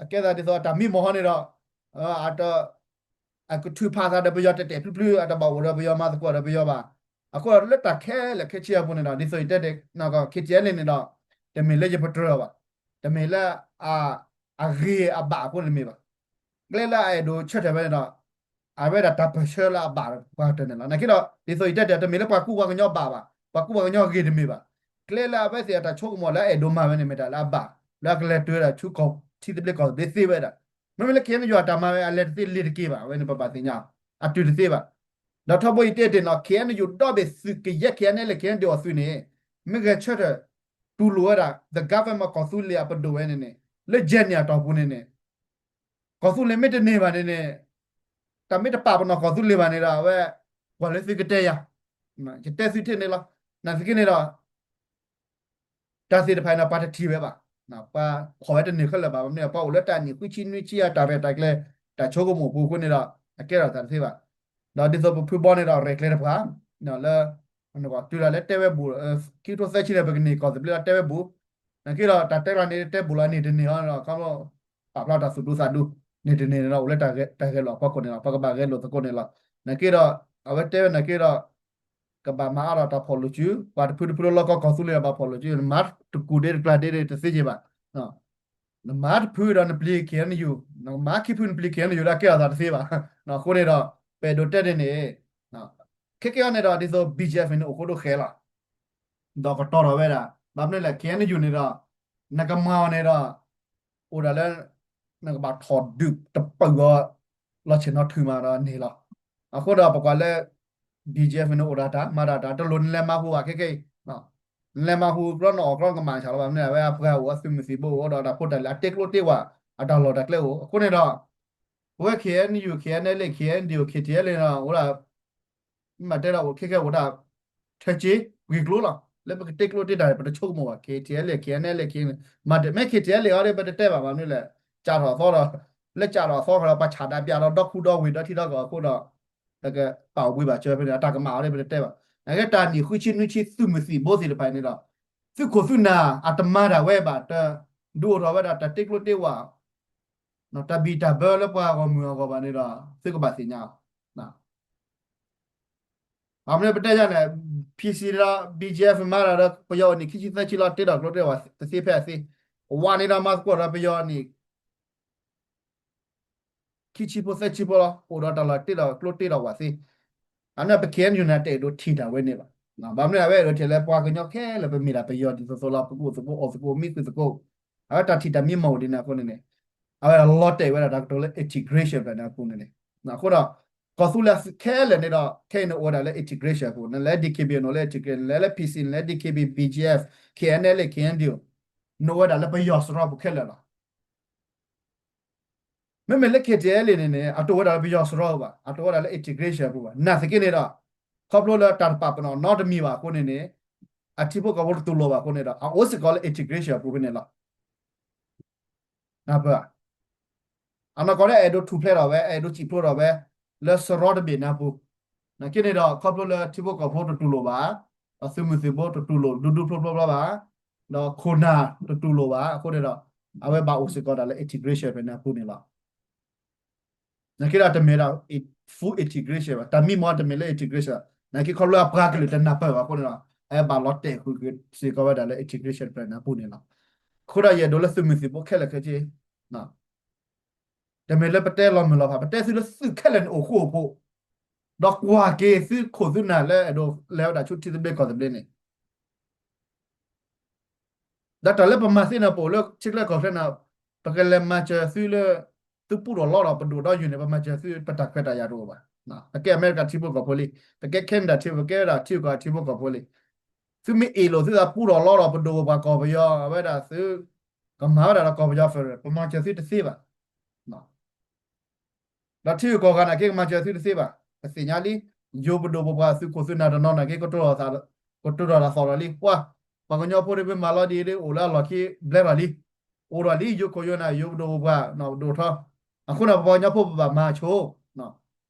အကဲသးဒ်သိးအတၢ်မံမီၢ်ဟီန့ၣ်ဒီး အတ အကထုးဖးသးဒီးပယီၤတဲာ်တဲာ်ဖျုဖျု အတဘၣ်အိၣ်ဒီးပယီၤ မၤသကိးဒီးပယီၤဘၣ်. အဃိဒီးလၢတၢ်ခဲလၢာ်ခဲဆ့အပူၤန့ၣ်ဒီး ဒ်သိးယတဲဒၣ် K T L A န့ၣ်ဒီး တမ့ၢ်လၢယပတြၢၤအီၤဘၣ်, တမ့ၢ်လၢ အဂ့ၤအဘၣ်အဃိန့ၣ်တမ့ၢ်ဘၣ်. ကျဲလၢအအဲၣ်ဒိးဆၢထၢၣ်ဝဲန့ၣ်ဒီး အဝဲဒၣ်တၢ်ပၢၢ်ဆၢလၢအဘၣ်ပှၤတၢၢ်န့ၣ်လီၤ. နာ်က့ဒီး ဒ်သိးယတဲဒၣ် တမ့ၢ်လၢပှၤကူပှၤကညီဘၣ်ဘၣ်, ပှၤကူပှၤကညီဂ့ၤတမ့ၢ်ဘၣ်. ကျဲလၢအဝဲသ့ၣ်အတၢ်ဆိကမိၣ်လၢအအဲၣ်ဒိးမၤဝဲန့ၣ် မ့ၢ်တၢ်လၢအဘၣ်, လၢအကလဲၤတုၤဝဲဒၣ်ဆူထံသဘျ့ကီၢ်သဘျ့သ့ဝဲဒၣ်. မ့မ့ၢ်လၢ K N U အတၢ်မၤဝဲ အလဲၤတသ့လ့ၤတက့ၤဘၣ်, အဝဲန့ၣ်ပဘၣ်သ့ၣ်ညါ, အတုၤတသ့ဘၣ်. ဒီးထီဘိယတဲတ့ၢ်နီၤ K N U ဒီဘ့ၣ်သုးကယဲၢ် K N L K N D အီၤသုးန့ၣ် မ့ၢ်ဂဲၤဆၢထၢၣ် တူၢ်လိာ်ဝဲဒၣ် the government ကီၢ်သူလ့ၤအပဒိၣ်ဝဲန့ၣ်န့ၣ် လၢယဲၢ်နံၣ်အတီၢ်ပူၤန့ၣ်န့ၣ် ကီၢ်သူလ့ၤမ့ၢ်တန့ၢ်ဘၣ်န့ၣ်န့ၣ် တၢ်မ့ၢ်တပာ်ပနီၣ်ကီၢ်သူလ့ၤဘၣ်န့ၣ်ဒီး အဝဲ ကွၢ်လၢသုကတဲယၤ, ယတဲသုထဲန့ၣ်လီၤ. နာ်သက့န့ၣ်ဒီး တၢ်သ့ၣ်တဖၣ်န့ၣ် ပှၤတထံၣ်ဝဲဘၣ်, ပှၤဖီၣ်ဝဲတန့ၢ်ခဲလၢာ်ဘၣ်. မ့ၢ်န့ၣ် ပှၤအိၣ်လၢတၢ်နံၣ်ဃုဆံနွံဆံအတၢ်ရဲၣ်တၢ်ကျဲၤ တၢ်ဆိကမိၣ်အပူၤအဃိန့ၣ်ဒီး အကဲထီၣ်တၢ်တသ့ဘၣ်. ဒီးဒ်သိးပဖုဘီန့ၣ်ဒီး ရဲၣ်ကျဲၤတပှၤ လၢ တုၤလၢတဲဝဲဘူး ခံကထိသၢဆံန့ၣ် ပကန့ၢ်ကီၢ်သဘျ့လီၤ တဲဝဲဘူး. နာ်က့ဒီး တၢ်တဲလီၤန့ၣ် တဲဘူးလီၤန့ၢ်တန့ၢ်အီၤဒီး ခီဖျိ ပာ်ဖျါတၢ်သူၣ်ဒူသးဒူ န့ၢ်တန့ၢ်န့ၣ်ဒီး အိၣ်လၢတၢ်ဂဲၤလိာ်အဖီခိၣ်န့ၣ်လီၤ. ပကဘၣ်ဂဲၤလိာ်သကိးန့ၣ်လီၤ. နာ်က့ဒီး အဝဲတဲဝဲနာ်က့ဒီး ကဘၣ်မၤအါထီၣ်တၢ်ဖီၣ်လိာ်စု, ပှၤတဖုတဖုလၢလီၢ်ကီၢ်ကီၢ်သူလ့ၤဒီး ဘၣ်ဖီၣ်လိာ်စု, နမၤတကူၣ်ဒ့တကျါဒ့တသ့က့ၤဘၣ်. နမၤတဖုဒီးနပျံၤ K N U, နမၤခံဖုနပျံၤ K N U ဒီးကဲထီၣ်သးတသ့ဘၣ်. အဃိန့ၣ်ဒီး ပအဲၣ်ဒိးတဲန့ၣ်န့ၣ် ခဲကဲအံၤန့ၣ်ဒီး ဒ်သိး B G F န့ၣ် အိၣ်ဃိဒိၣ်ဃဲလီၤ. ဒီးကတီၤထီၣ်ဝဲဒၣ် ဘၣ်မနုၤလဲၣ် K N U န့ၣ်ဒီး နကမၤအီၤန့ၣ်ဒီး အိၣ်ဒၣ်လၢ နကဘၣ်ထီၣ်ဒုးတပၢၢ်အီၤ လီၤဆ့ၣ်နီၤထုးမးဒီးန့ၣ်လီၤ. အဃိဒီးပကွၢ်လၢ B G F န့ၣ်အိၣ်ဒၣ်တၢ် မၤဒၣ်တၢ် တလိၣ်နလဲၤမၤဟူဘၣ်ခဲကဲအံၤ နလဲၤမၤဟူကြီနအီၣ်ကြီနကမၣ်ဆၣ်လီၤဘၣ်. မ့ၢ်အဝဲအပှၤအိၣ်အသုးမုၢ်သံၣ်ဘိအိၣ်ဒီးတၢ်ဖိတၢ်လံၤ အတဲကျိတ့ဝဲ အတၢ်လီၢ်တၢ်ကျဲအိၣ်. အဃိန့ၣ်ဒီး ပဝဲ K N U, K N L A, K N D O, K T L A န့ၣ်ဒီး အိၣ်ဒၣ် မ့ၢ်တဲဒီးအိၣ်ခဲကဲအိၣ်ဒၣ် ထဲက့ၤဂ့ၢ်ကျိလီၤ. လၢပကတဲကျိတ့တၢ် ပတဆိကမိၣ်ဘၣ် K T L A, K N L A, K N မၤတမ့ၢ် K T L A အီၤဒီး ပတတဲဘၣ် ဘၣ်မနုၤလဲၣ် ကးထီၣ်အသီဒီး လၢကးထီၣ်အသီဃီဒီး ပှၤဆၣ်ဒၣ်ပျၢ်ဒီး ဒီခူဒီဝ့ၢ်ဒီထံဒီကီၢ်အဃိဒီး ပကပာ်အိၣ်ဘှံးဘၣ်စၢၤဖဲန့ၣ် အတၢ်ကမၣ်အီၤဒီး ပတတဲဘၣ်. နာ်က့တၢ်နံၣ်ဃုဆံနွံဆံသုးမုၢ်သံၣ်ဘိသ့ၣ်တဖၣ်န့ၣ်ဒီး သုးခိၣ်သုးနၢ်အတမၤတၢ်ဝဲဘၣ် တဒုးအိၣ်ထီၣ်ဝဲဒၣ်တၢ်တဲကျိတ့ဝဲ တၢ်ဘံၣ်တၢ်ဘၢလၢပှၤဂီၢ်မုၢ်အဂီၢ်ဘၣ်န့ၣ်ဒီး သုကဘၣ်သ့ၣ်ညါအီၤ. ဘၣ်မနုၤပတဲယၤန့ၣ် P C ဒီး B G F မၤတၢ်ဒီး ပယီၤအိၣ်နံၣ်ခံဆံသၢဆံလီၤ တ့ထီၣ်ကျိတ့ဝဲတသ့ဖဲအသ့, ဝးန့ၣ်ဒီးမၤသကိးဒီးပယီၤနံၣ် ခံဆံဖိသၢဆံဖိလီၤ အိၣ်ဒီးတၢ်လီၢ်တ့ထီၣ်ကျိတ့ထီၣ်ဝးသ့. အန့ၣ်ပ K N U န့ၣ် တအဲၣ်ဒိးထံၣ်တၢ်ဝဲန့ၣ်ဘၣ်. ဘၣ်မနုၤအဝဲအဲၣ်ဒိးထံၣ်လၢပှၤကညီခဲလၢာ် ပမ့ၢ်ဒၣ်ပယီၤဒ်သိးသိးလီၤ ပကအိၣ်သကိးအီၣ်သကိးမံဃုာ်သကိး အဝဲတၢ်ထံၣ်တၢ်မံမီၢ်အိၣ်ဒ်န့ၣ်အဃိန့ၣ်န့ၣ် အဝဲလီၤတဲာ်ဝဲဒၣ်တၢ်ကတိၤလၢ integration ဖဲန့ၣ်အပူၤန့ၣ်န့ၣ်. အဃိဒီး ကီၢ်သူလ့ၤခဲလၢာ်န့ၣ်ဒီး ခဲအံၤန့ၣ်အိၣ်ဝဲဒၣ်လၢ integration အပူၤ နလဲၤ D K B န့ၣ်လၢ integration နလဲၤလၢ P C နလဲၤ D K B, B G F, K N L A, K N D O န့ၣ်အိၣ်ဝဲဒၣ်လၢပယီၤစရီပူၤခဲလၢာ်လီၤ. မ့မ့ၢ်လၢ K T L A န့ၣ်န့ၣ် အတအိၣ်ဝဲဒၣ်လၢပယီၤစရီပူၤဘၣ် အတအိၣ်ဝဲဒၣ်လၢ integration အပူၤဘၣ်. နာ်သက့န့ၣ်ဒီး ခီဖျိလၢတၢ်တပာ်ပနီၣ်နီတမံၤဘၣ်အဃိန့ၣ်န့ၣ် အထံဖိကီၢ်ဖိတတူၢ်လိာ်ဘၣ်အဃိန့ၣ်ဒီး အအိၣ်စ့ၢ်ကီးလၢ integration အပူၤဖဲန့ၣ်လီၤ. အနီၢ်ကီၢ်လၢအဲၣ်ဒိးထူၣ်ဖျဲးထီၣ်ဝဲ အဲၣ်ဒိးစံၣ်ဖျိးထီၣ်ဝဲ လၢစရီတဘ့ၣ်န့ၣ်အပူၤ, နာ်က့န့ၣ်ဒီး ခီဖျိလၢထံဖိကီၢ်ဖိတတူၢ်လိာ်ဘၣ်, ဒီးသုးမုၢ်သံၣ်ဘိတတူၢ်လိာ်ဒူဒူဖျိဖျိဘၣ်, ဒီးခိၣ်နၢ်တတူၢ်လိာ်ဘၣ်အဃိန့ၣ်ဒီး အဝဲဘၣ်အိၣ်စ့ၢ်ကီးဒၣ်လၢ integration ဖဲန့ၣ်အပူၤန့ၣ်လီၤ. နာ်က့ဒီးတမ့ၢ်ဒၣ် full integration ဘၣ်, တၢ်မံမီၢ်တမ့ၢ်လၢ integration, နာ်က့ခီဖျိအပှၤကလုာ်တနၢ်ပၢၢ်ဘၣ်အဃိန့ၣ်ဒီး အဝဲဘၣ်လီၤတဲာ်ဃုာ်စ့ၢ်ကီးဝဲဒၣ်လၢ integration ဖဲန့ၣ်အပူၤန့ၣ်လီၤ. အဃိဒီးယအဲၣ်ဒိးလၢသုးမုၢ်သံၣ်ဘိခဲလၢာ်ခဲဆ့ တမ့ၢ်လၢပတဲလီၤမုၢ်လီၤဖး, ပတဲသုလၢသုးခဲလၢာ်န့ၣ်အိၣ်ဃူအိၣ်ဖိး, ဒီးကွၢ်က့ၤသုခိၣ်သုနၢ်လၢအဲၣ်ဒိးလဲၤဝဲဒၣ်ဆူထံသဘျ့ကီၢ်သဘျ့န့ၣ်, ဒီးတၢ်လၢပမၤသ့န့ၣ် ပအိၣ်လၢထံချၢကီၢ်ချၢန့ၣ်, ပကလဲၤမၤစၢၤသုလၢ သုပူထီၣ်လီထီၣ်ပဒိၣ်ဒီးယိာ်န့ၣ် ပမၤစၢၤသုပတၢ်ခွဲးတၢ်ယာ်တအိၣ်ဘၣ်. ပကဲအမဲရကၤထံဖိကီၢ်ဖိလံ, ပကဲ Canada ထံဖိ, ပကဲဝဲဒၣ်ထံဂုၤကီၢ်ဂၤထံဖိကီၢ်ဖိလံ. သုမ့ၢ်အ့ၣ်လိာ်သုသးပူထီၣ်လီထီၣ်ပဒိၣ်ပပှၤကီၢ်ပယီၤ အဝဲဒၣ်သု ကမၤဝဲဒၣ်ဒီးကီၢ်ပယီၤ federal ပမၤစၢၤသုတသ့ဘၣ်. ဒီးထံဂုၤကီၢ်ဂၤနာ်က့ ကမၤစၢၤသုတသ့ဘၣ်. ပသ့ၣ်ညါလံ, ယိၤပဒိၣ်ပပှၢ်သုးခိၣ်သုးနၢ်တနီၤနာ်က့ ကတိၤတၢ်သး, ကတိၤတၢ်သးသီၣ်ဒီးလံ, ပှၤ, ပှၤကညီဖိတဘ့ၣ်မၤလီၤဒ်အံၤဒ် အိၣ်လၢအလီၢ်ခံဘျဲထီၣ်လံ, အိၣ်ဒီးလံ ယိၤခိၣ်ယိၤနၢ် ယိၤပဒိၣ်ပပှၢ် ဒိၣ်ထီ, အဃိန့ၣ် ပပှၤကညီဖိပဘၣ်မၤဆိ,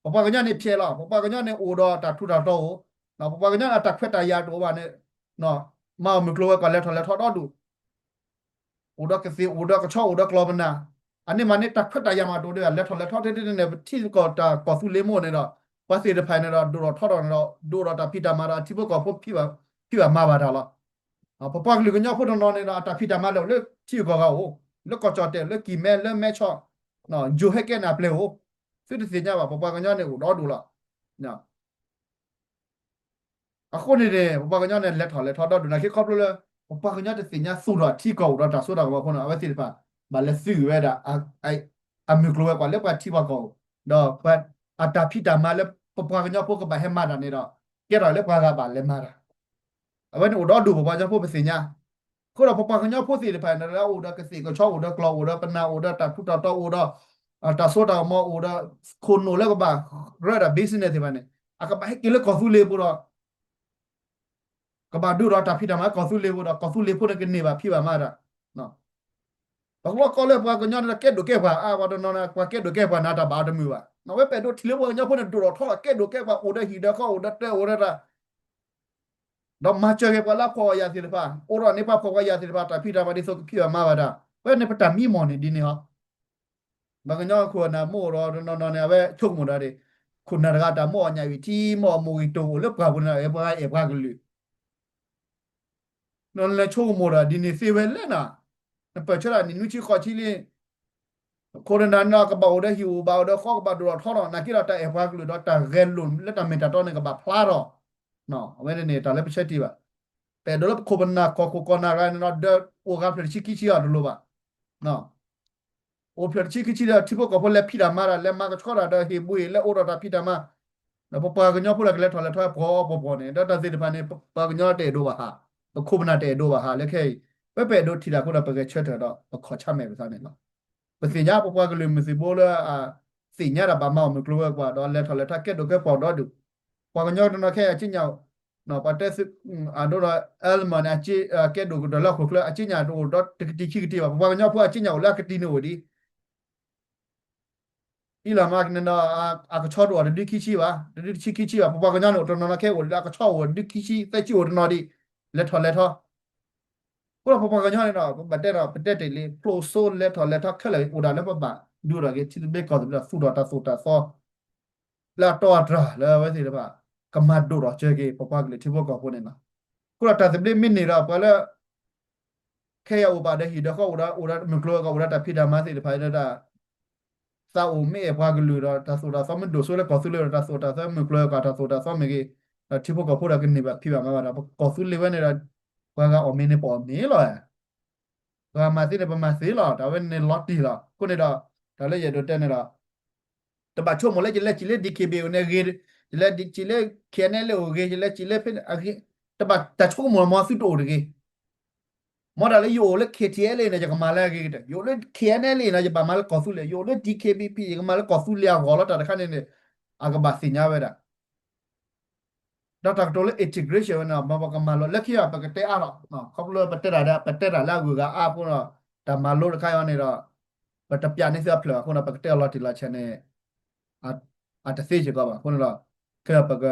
ပပှၤကညီန့ၣ်ဖျဲးလီၤ, ပပှၤကညီန့ၣ်အိၣ်ဒီးတၢ်ထူးတၢ်တီၤအိၣ်, ပပှၤကညီန့ၣ်အတၢ်ခွဲးတၢ်ယာ်တအိၣ်ဘၣ်န့ၣ်, မၤအီၣ်မုၢ်ကျိၤဝဲၤကွာ် လဲၤထီၣ်လဲၤထီဒီဒူၣ် အိၣ်ဒီးကသ့ၣ် အိၣ်ဒီးကဆီ အိၣ်ဒီးကျီၢ်ပနၢ်, အန့ၣ်မးန့ၣ် တၢ်ခွဲးတၢ်ယာ်မးတအိၣ်ဒံးဘၣ်, လဲၤထီၣ်လဲၤထီထဲန့ၣ် ပထံကီၢ်တၢ်ကီၢ်သူလ့ၤမိၢ်န့ၣ်ဒီး ပှၤသ့ၣ်တဖၣ်န့ၣ်ဒီး ဒိၣ်ထီၣ်ထီထီၣ်န့ၣ်ဒီး ဒိၣ်ဒီးတၢ်ဖံးတၢ်မၤဒီး အထံဖိကီၢ်ဖိဖံးဘၣ်မၤဘၣ်တၢ်လီၤ. ပပှၤကလုာ်ကညီဖိတနီၤန့ၣ်ဒီး အတၢ်ဖံးတၢ်မၤလၢအိၣ်လၢထံဂုၤကီၢ်ဂၤအိၣ်, လၢကီၢ်ကၠီၣ်တဲၣ် လၢကံၢ်မဲ လၢမဲဆီ, ယိၤဟဲကဲန့ၣ်အပျဲၢ်အိၣ်, သုတသ့ၣ်ညါဘၣ် ပပှၤကညီန့ၣ်အိၣ်ဒီဒူၣ်လီၤ. အဃိန့ၣ်န့ၣ် ပပှၤကညီန့ၣ် လဲၤထီၣ်လဲၤထီဒီဒူၣ်နာ်က့ ခီဖျိလၢ ပပှၤကညီတသ့ၣ်ညါသူၣ်ထီၣ်ထံကီၢ်အိၣ်ဒီးတၢ်စိတၢ်ကမီၤအဃိန့ၣ် အဝဲသ့ၣ်တဖၣ် ဘၣ်လဲၤသုးဝဲဒၣ် အမုၢ်ကျိၤဝဲၤကွာ်လၢပှၤထံပှၤကီၢ်အိၣ်, ဒီးအတၢ်ဖံးတၢ်မၤလၢပပှၤကညီဖိကဘၣ်ဟဲမၤတၢ်န့ၣ်ဒီး ကဲထီၣ်လၢပှၤဂၤဘၣ်လဲၤမၤတၢ်, အဝဲန့ၣ်အိၣ်ဒီဒူၣ် ပပှၤကညီဖိပသ့ၣ်ညါ, အဃိဒီးပပှၤကညီဖိသ့ၣ်တဖၣ်န့ၣ် လၢအိၣ်ဒီးကသ့ၣ်ကဆီ အိၣ်ဒီးကျီၢ် အိၣ်ဒီးပနၢ် အိၣ်ဒီးတၢ်ထူးတၢ်တီၤ အိၣ်ဒီး တၢ်စိတၢ်ကမီၤ အိၣ်ဒီး ခိၣ်နူာ်လၢကဘၣ်ရၢဒီး business သ့ၣ်တဖၣ်န့ၣ် အကဘၣ်ဟဲက့ၤလၢကီၢ်သူလ့ၤပူၤဒီး ကဘၣ်ဒိၣ်ဒီးတၢ်ဖံးတၢ်မၤကီၢ်သူလ့ၤပူၤဒီး ကီၢ်သူလ့ၤဖိန့ၣ်ကန့ၢ်ဘၣ်ဖံးဘၣ်မၤတၢ်, ပကလီကီလၢပှၤကညီန့ၣ်ဒီး ကဲဒိၣ်ကဲပှၤအါ ပှၤတနီၤန့ၣ် ပှၤကဲဒိၣ်ကဲပှၤနၤတၢ်ဘၣ်အီၤတမုာ်ဘၣ်, အဝဲပအဲၣ်ဒိးထံၣ်လၢပှၤကညီဖိန့ၣ် ဒိၣ်ထီၣ်ထီထီၣ် ကဲဒိၣ်ကဲပှၤ အိၣ်ဒီးဟံၣ်ဒီးဃီ အိၣ်ဒီးတၢ် အိၣ်ဒီးတၢ် ဒီးမၤစၢၤက့ၤပှၤလၢအဖှီၣ်အယာ်သ့ၣ်တဖၣ်, အိၣ်ဒီးန့ၢ်ပှၤဖှီၣ်ပှၤယာ်သ့ၣ်တဖၣ် တၢ်ဖံးတၢ်မၤဒ်သိးကဖံးဘၣ်မၤဘၣ်တၢ်, အဝဲန့ၣ်ပတၢ်မံမီၢ်န့ၣ်ဒ်န့ၣ်ဟီ, ပှၤကညီခိၣ်နၢ်မိၢ်ဒီးတနီၤနီၤန့ၣ် အဝဲဆိကမိၣ်ဒီး ခိၣ်နၢ်တဂၤတၢ်မိၢ်အီၣ်ညၣ်အုၣ်ထံ မိၢ်အီၣ်မိၢ်ဂံၢ်တိၢ်အိၣ်လၢပှၢ်ပူၤန့ၣ်ဒီး ပှၤအဲၣ်ပှၤကလုာ် နလဲၤဆိကမိၣ်ဒီး ဒ်န့ၣ်သ့ဝဲလဲၣ်နီၤ, နပၢၢ်ဆၢတၢ်နံၣ်နွံဆံဃိးဆံလံ, ခိၣ်နၢ်န့ၣ် ကဘၣ်အိၣ်ဒီးဟံၣ်အိၣ်ဘၣ်အိၣ်ဒီးဃီ ကဘၣ်ဒိၣ်ထီၣ်ထီထီၣ် နာ်က့ဒီးတၢ်အဲၣ်ပှၤကလုာ်ဒီးတၢ်ဂဲၤလိာ်လၢတၢ်မ့ၢ်တၢ်တီန့ၣ် ကဘၣ်ဖျါထီၣ်, အဝဲန့ၣ်န့ၣ် တၢ်လၢပဆၢထံၣ်ဘၣ်, ပအဲၣ်ဒိးလၢပခိၣ်ပနၢ်ကီၢ်ခိၣ်ကီၢ်နၢ်ရၤန့ၣ်ဒီး ဒၢအိၣ်ဂၤဖျၢၣ်တဆံခံဆံအီၤတလိၤဘၣ် အိၣ်ဖျၢၣ်တဆံခံဆံဒီး ထံဖိကီၢ်ဖိလဲၤဖံးတၢ်မၤတၢ် လဲၤမၤကဆှီတၢ်ဒီးဟ့ၣ်ဘှ့ၣ် လဲၤအိၣ်ဒီးတၢ်ဖံးတၢ်မၤ, ဒီးပပှၤကညီဖိဒီးကလဲၤထီၣ်လဲၤထီပှီၢ်ပှီၢ်ပှီၢ်န့ၣ် ဒီးတၢ်သ့ၣ်တဖၣ်န့ၣ် ပပှၤကညီတအဲၣ်ဒိးဘၣ်ဟး, ပခိၣ်ပနၢ်တအဲၣ်ဒိးဘၣ်ဟးလၢခဲအံၤ, ပပအဲၣ်ဒိးထံၣ်တၢ်အဃိဒီး ပဂဲၤဆၢထၢၣ်ဒီး ပခီၣ်ဆါမဲာ်ပသးန့ၣ်လီၤ. ပသ့ၣ်ညါပပှၤကလုာ်မုၢ်သံၣ်ဘိလၢ သ့ၣ်ညါတၢ်ဘၣ်မၤအီၣ်မုၢ်ကျိၤဝဲၤကွာ်ဒီး လဲၤထီၣ်လဲၤထီကဲဒိၣ်ကဲပှီၢ်ဒီဒူၣ်, ပှၤကညီတနီၤခဲအံၤအစံၣ်ညါ ပှၤတဲသု အဒိဒီး Elmer န့ၣ် ကဲဒိၣ်ကဒီးလၢဟီၣ်ခိၣ်ချၢ အစံၣ်ညါတအိၣ်ဒီးတကတံၢ်ခံကတံၢ်ဘၣ်, ပပှၤကညီဖိအစံၣ်ညါအိၣ်လၢအကတံၢ်န့ၣ်အိၣ်ဒံး အံၤလီၤမးကန့ၣ်ဒီး အကဆီတအိၣ်တဒုခံဆံဘၣ်, တဒုတဆံခံဆံဘၣ်, ပပှၤကညီန့ၣ် အိၣ်တနီၤနီၤခဲအိၣ်လၢအကဆီအိၣ်ဒုခံဆံ သၢဆံအိၣ်တနီၤဒံး, လဲၤထီၣ်လဲၤထီ အဃိဒီးပပှၤကညီန့ၣ်ဒီး ပဘၣ်တဲဒီး ပတဲတ့ၢ်လံ ဖျိးစိလဲၤထီၣ်လဲၤထီခဲလၢာ်အိၣ်ဒၣ်လၢပဘၣ်ဒုးဒီးက့ၤ ထံသဘျ့ကီၢ်သဘျ့ သူၣ်ထီၣ်တၢ်သိၣ်တၢ်သီ လၢအတီအတြၢ်လၢအဝဲသ့ၣ်တဖၣ် ကမၤဒိၣ်ထီၣ်စၢၤက့ၤ ပပှၤကလုာ်ထံဖိကီၢ်ဖိန့ၣ်လီၤ. အဃိဒီးတၢ်သဘျ့မ့ၢ်န့ၢ်ဒီးပှၤလၢ ခဲအံၤအိၣ်ဘၣ်ဒီးဟံၣ်ဒီးဃီ အိၣ်ဒီး အိၣ်ဒီးမုၢ်ကျိၤဝဲၤကွာ် အိၣ်ဒီးတၢ်ဖံးတၢ်မၤသ့ၣ်တဖၣ်ဒီး သးအိၣ်မ့ၢ်အဲၣ်ပှၤကလုာ်ဒီး တၢ်သိၣ်တၢ်သီမ့ၢ်ဒိၣ်စိလၢကီၢ်သူလ့ၤဒီး တၢ်သိၣ်တၢ်သီမုၢ်ကျိၤဝဲၤကွာ် တၢ်သိၣ်တၢ်သီမ့ၢ်ဂ့ၤ, ဒီးထံဖိကီၢ်ဖိဒီးကန့ၢ်ဘၣ်ဖံးဘၣ်မၤဘၣ်ဒီး ပကီၢ်သူလ့ၤဝဲန့ၣ်ဒီး ပှၤဂၤအီၣ်မ့ၤန့ၣ် ပအီၣ်မ့ၤလီၤ. ပှၤမၤသ့န့ၣ် ပမၤသ့လီၤ. တၢ်ဝဲန့ၣ်လီၤတံၢ်လီၤ. အဃိန့ၣ်ဒီး တၢ်လၢယအဲၣ်ဒိးတဲန့ၣ်ဒီး တဘၣ်ဆိကမိၣ်လၢ ယလဲၤစံးလၢ DKBA န့ၣ်ဂ့ၤ, ယလဲၤစံးလၢ KNLA အိၣ်ဂ့ၤ, ယလဲၤစံးလၢဖဲန့ၣ်အဂ့ၤ, တဘၣ်တၢ်ဆိကမိၣ်မ့ၢ်သုတအိၣ်တဂ့ၤ. မ်တၢ်လၢယအိၣ်လၢ KTLA န့ၣ် ယကမၤလၢအဂ့ၤကတၢၢ်, ယအိၣ်လၢ KNLA န့ၣ် ယဘၣ်မၤလၢကီၢ်သူလ့ၤ, ယအိၣ်လၢ DKBP ယကမၤလၢကီၢ်သူလ့ၤအဂီၢ်လီၤ. တၢ်တခါန့ၣ်န့ၣ် အကဘၣ်သ့ၣ်ညါဝဲဒၣ် ဒီးတၢ်ကတိၤလၢ integration ဝဲန့ၣ် ပကမၤလိလၢခံ ပကတဲအါထီၣ်, ခီဖျိပတဲတၢ်ဒီး ပတဲတၢ်လၢအဂုၤအဂၤအါအဃိဒီး တၢ်မၤလိတခါအံၤန့ၣ်ဒီး ပတပျးန့ၢ်သုအဖျၢၣ်အဃိဒီး ပကတဲအီၤလီၤတံၢ်လီၤဆဲးန့ၣ် အတသ့စ့ၢ်ကီးဘၣ်. အဃိန့ၣ်ဒီး ခဲပက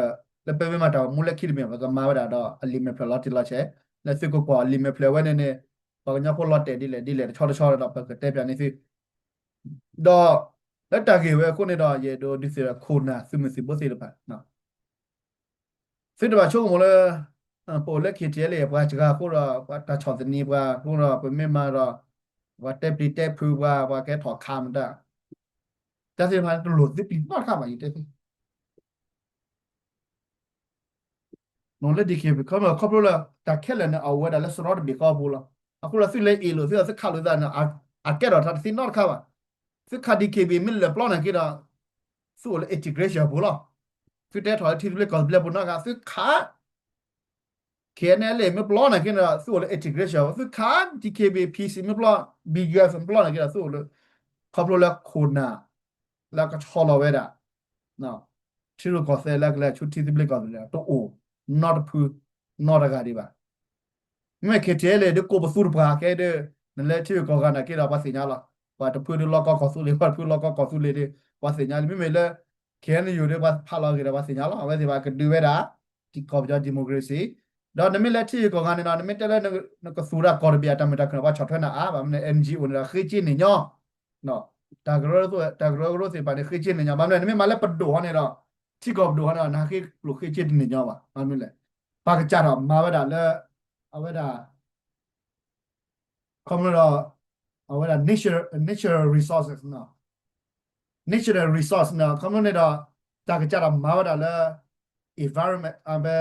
လၢပမ့ၢ်မၤတၢ်မူလၢခံတမံၤ ပကမၤဝဲဒၣ်ဒီး အလံာ်မဲာ်ဖျၢၣ်လီၤတံၢ်လီၤဆဲး လၢသုကကွၢ်အလံာ်မဲာ်ဖျၢၣ်ဝဲန့ၣ်န့ၣ် ပှၤကညီဖိလီၤတဲာ်ဒ်လဲၣ်ဒ်လဲၣ်တဆီတဆီဒီး ပကတဲပျးန့ၢ်သု ဒီး လၢတၢ်ဂ့ၢ်ဝဲအဃိန့ၣ်ဒီး ယအဲၣ်ဒိးဒုးသ့ၣ်ဒီးခိၣ်နၢ်သုးမုၢ်သံၣ်ဘိသ့ၣ်တဖၣ် သုတဘၣ်ဆိကမိၣ်လၢ ပအိၣ်လၢ KTLA ပှၤစှၤအဃိဒီး ပှၤတၢ်ဆီၣ်သနံးပှၤအဃိဒီး ပမ့ၢ်မၤဒီး ပှၤတဲပျံၤတဲဖုးပှၤ ပှၤကဲထီၣ်ခးမတၢ် တၢ်သ့ၣ်တဖၣ်န့ၣ် တလိၣ်သုပျံၤနီတခါဘၣ် ယတဲသု လၢ DKBA ခီဖျိလၢ တၢ်ခဲလၢာ်န့ၣ် အအိၣ်ဝဲဒၣ်လၢစရီတဘ့ၣ်ဃီအပူၤလီၤ. အဃိဒီးသုလဲၤအ့ၣ်လိာ် သုသုခးလိာ်သးန့ၣ် အကဲထီၣ်တၢ်တသ့နီတခါဘၣ်. သုခး DKBA မ့ၢ်လၢာ်ပျီန့ၣ်က့ဒီး သုအိၣ်လၢ integration အပူၤလီၤ. သုတဲထီၣ်လၢထံသဘျ့ကီၢ်သဘျ့ပူၤနီတခါ သုခး KNLA မ့ၢ်ပျီန့ၣ်က့ဒီး သုအိၣ်လၢ integration သုခး DKBA PC မ့ၢ်ပျီ BGF မ့ၢ်ပျီန့ၣ်က့ဒီး သုအိၣ်လၢ ခီဖျိလၢခိၣ်နၢ် လၢကဆီလီၤဝဲဒၣ် ထံရူၢ်ကီၢ်သဲးလၢကလဲၤဆူထံသဘျ့ကီၢ်သဘျ့တအိၣ်နီတဖု နီတဂၤဒံးဘၣ်. မ့မ့ၢ် K T L A ဒုးကိးပသူတပှၢ်ခဲဒုး နလဲၤထံဂုၤကီၢ်ဂၤနာ်က့ဒီး ပှၤသ့ၣ်ညါလီၤ. ပှၤတဖုဒုးလီၢ်ကီၢ်ကီၢ်သူလ့ၤ ပှၤတဖုလီၢ်ကီၢ်ကီၢ်သူလ့ၤဒုး ပှၤသ့ၣ်ညါလံ. မ့မ့ၢ်လၢ K N U ဒုး ပှၤဖးလီၤဂ့ၤဒီး ပှၤသ့ၣ်ညါလီၤ. အဝဲသ့ၣ်ဘၣ်ကဒုးဝဲဒၣ် ထံကီၢ်ပယီၤ democracy ဒီးနမ့ၢ်လဲၤထံဂုၤကီၢ်ဂၤန့ၣ်ဒီး နမ့ၢ်တဲလၢ နကသူၣ်တၢ်ကီၢ်တဘ့ၣ်အတၢ်မုာ်တၢ်ခုၣ်န့ၣ် ပှၤဆီၣ်ထွဲနၤအါဘၣ်. မ့ၢ်န့ၣ် N G O န့ၣ်ဒီး ဃ့က့န့ၣ်ညီ တၢ်ကရၢ တၢ်ကရၢကရိသ့ၣ်တဖၣ်န့ၣ် ဃ့က့န့ၣ်ညီ. ဘၣ်မနုၤလဲၣ် နမ့ၢ်မၤလၢပဒိၣ်ဟီန့ၣ်ဒီး ထံကီၢ်ပဒိၣ်ဟီန့ၣ်ဒီး နဟးဃ့ကျိၣ်ဃ့က့တန့ၢ်ညီဘၣ်. ဘၣ်မနုၤလဲၣ် ပှၤကစၢ်ဒီးမၤဝဲဒၣ်လၢ အဝဲဒၣ် ခီဖျိဒီး အဝဲဒၣ် natural resources နီၤ natural resource နီၤ ခီဖျိန့ၣ်ဒီး တၢ်ကစၢ်ဒီးမၤဝဲဒၣ်လၢ environment အဝဲ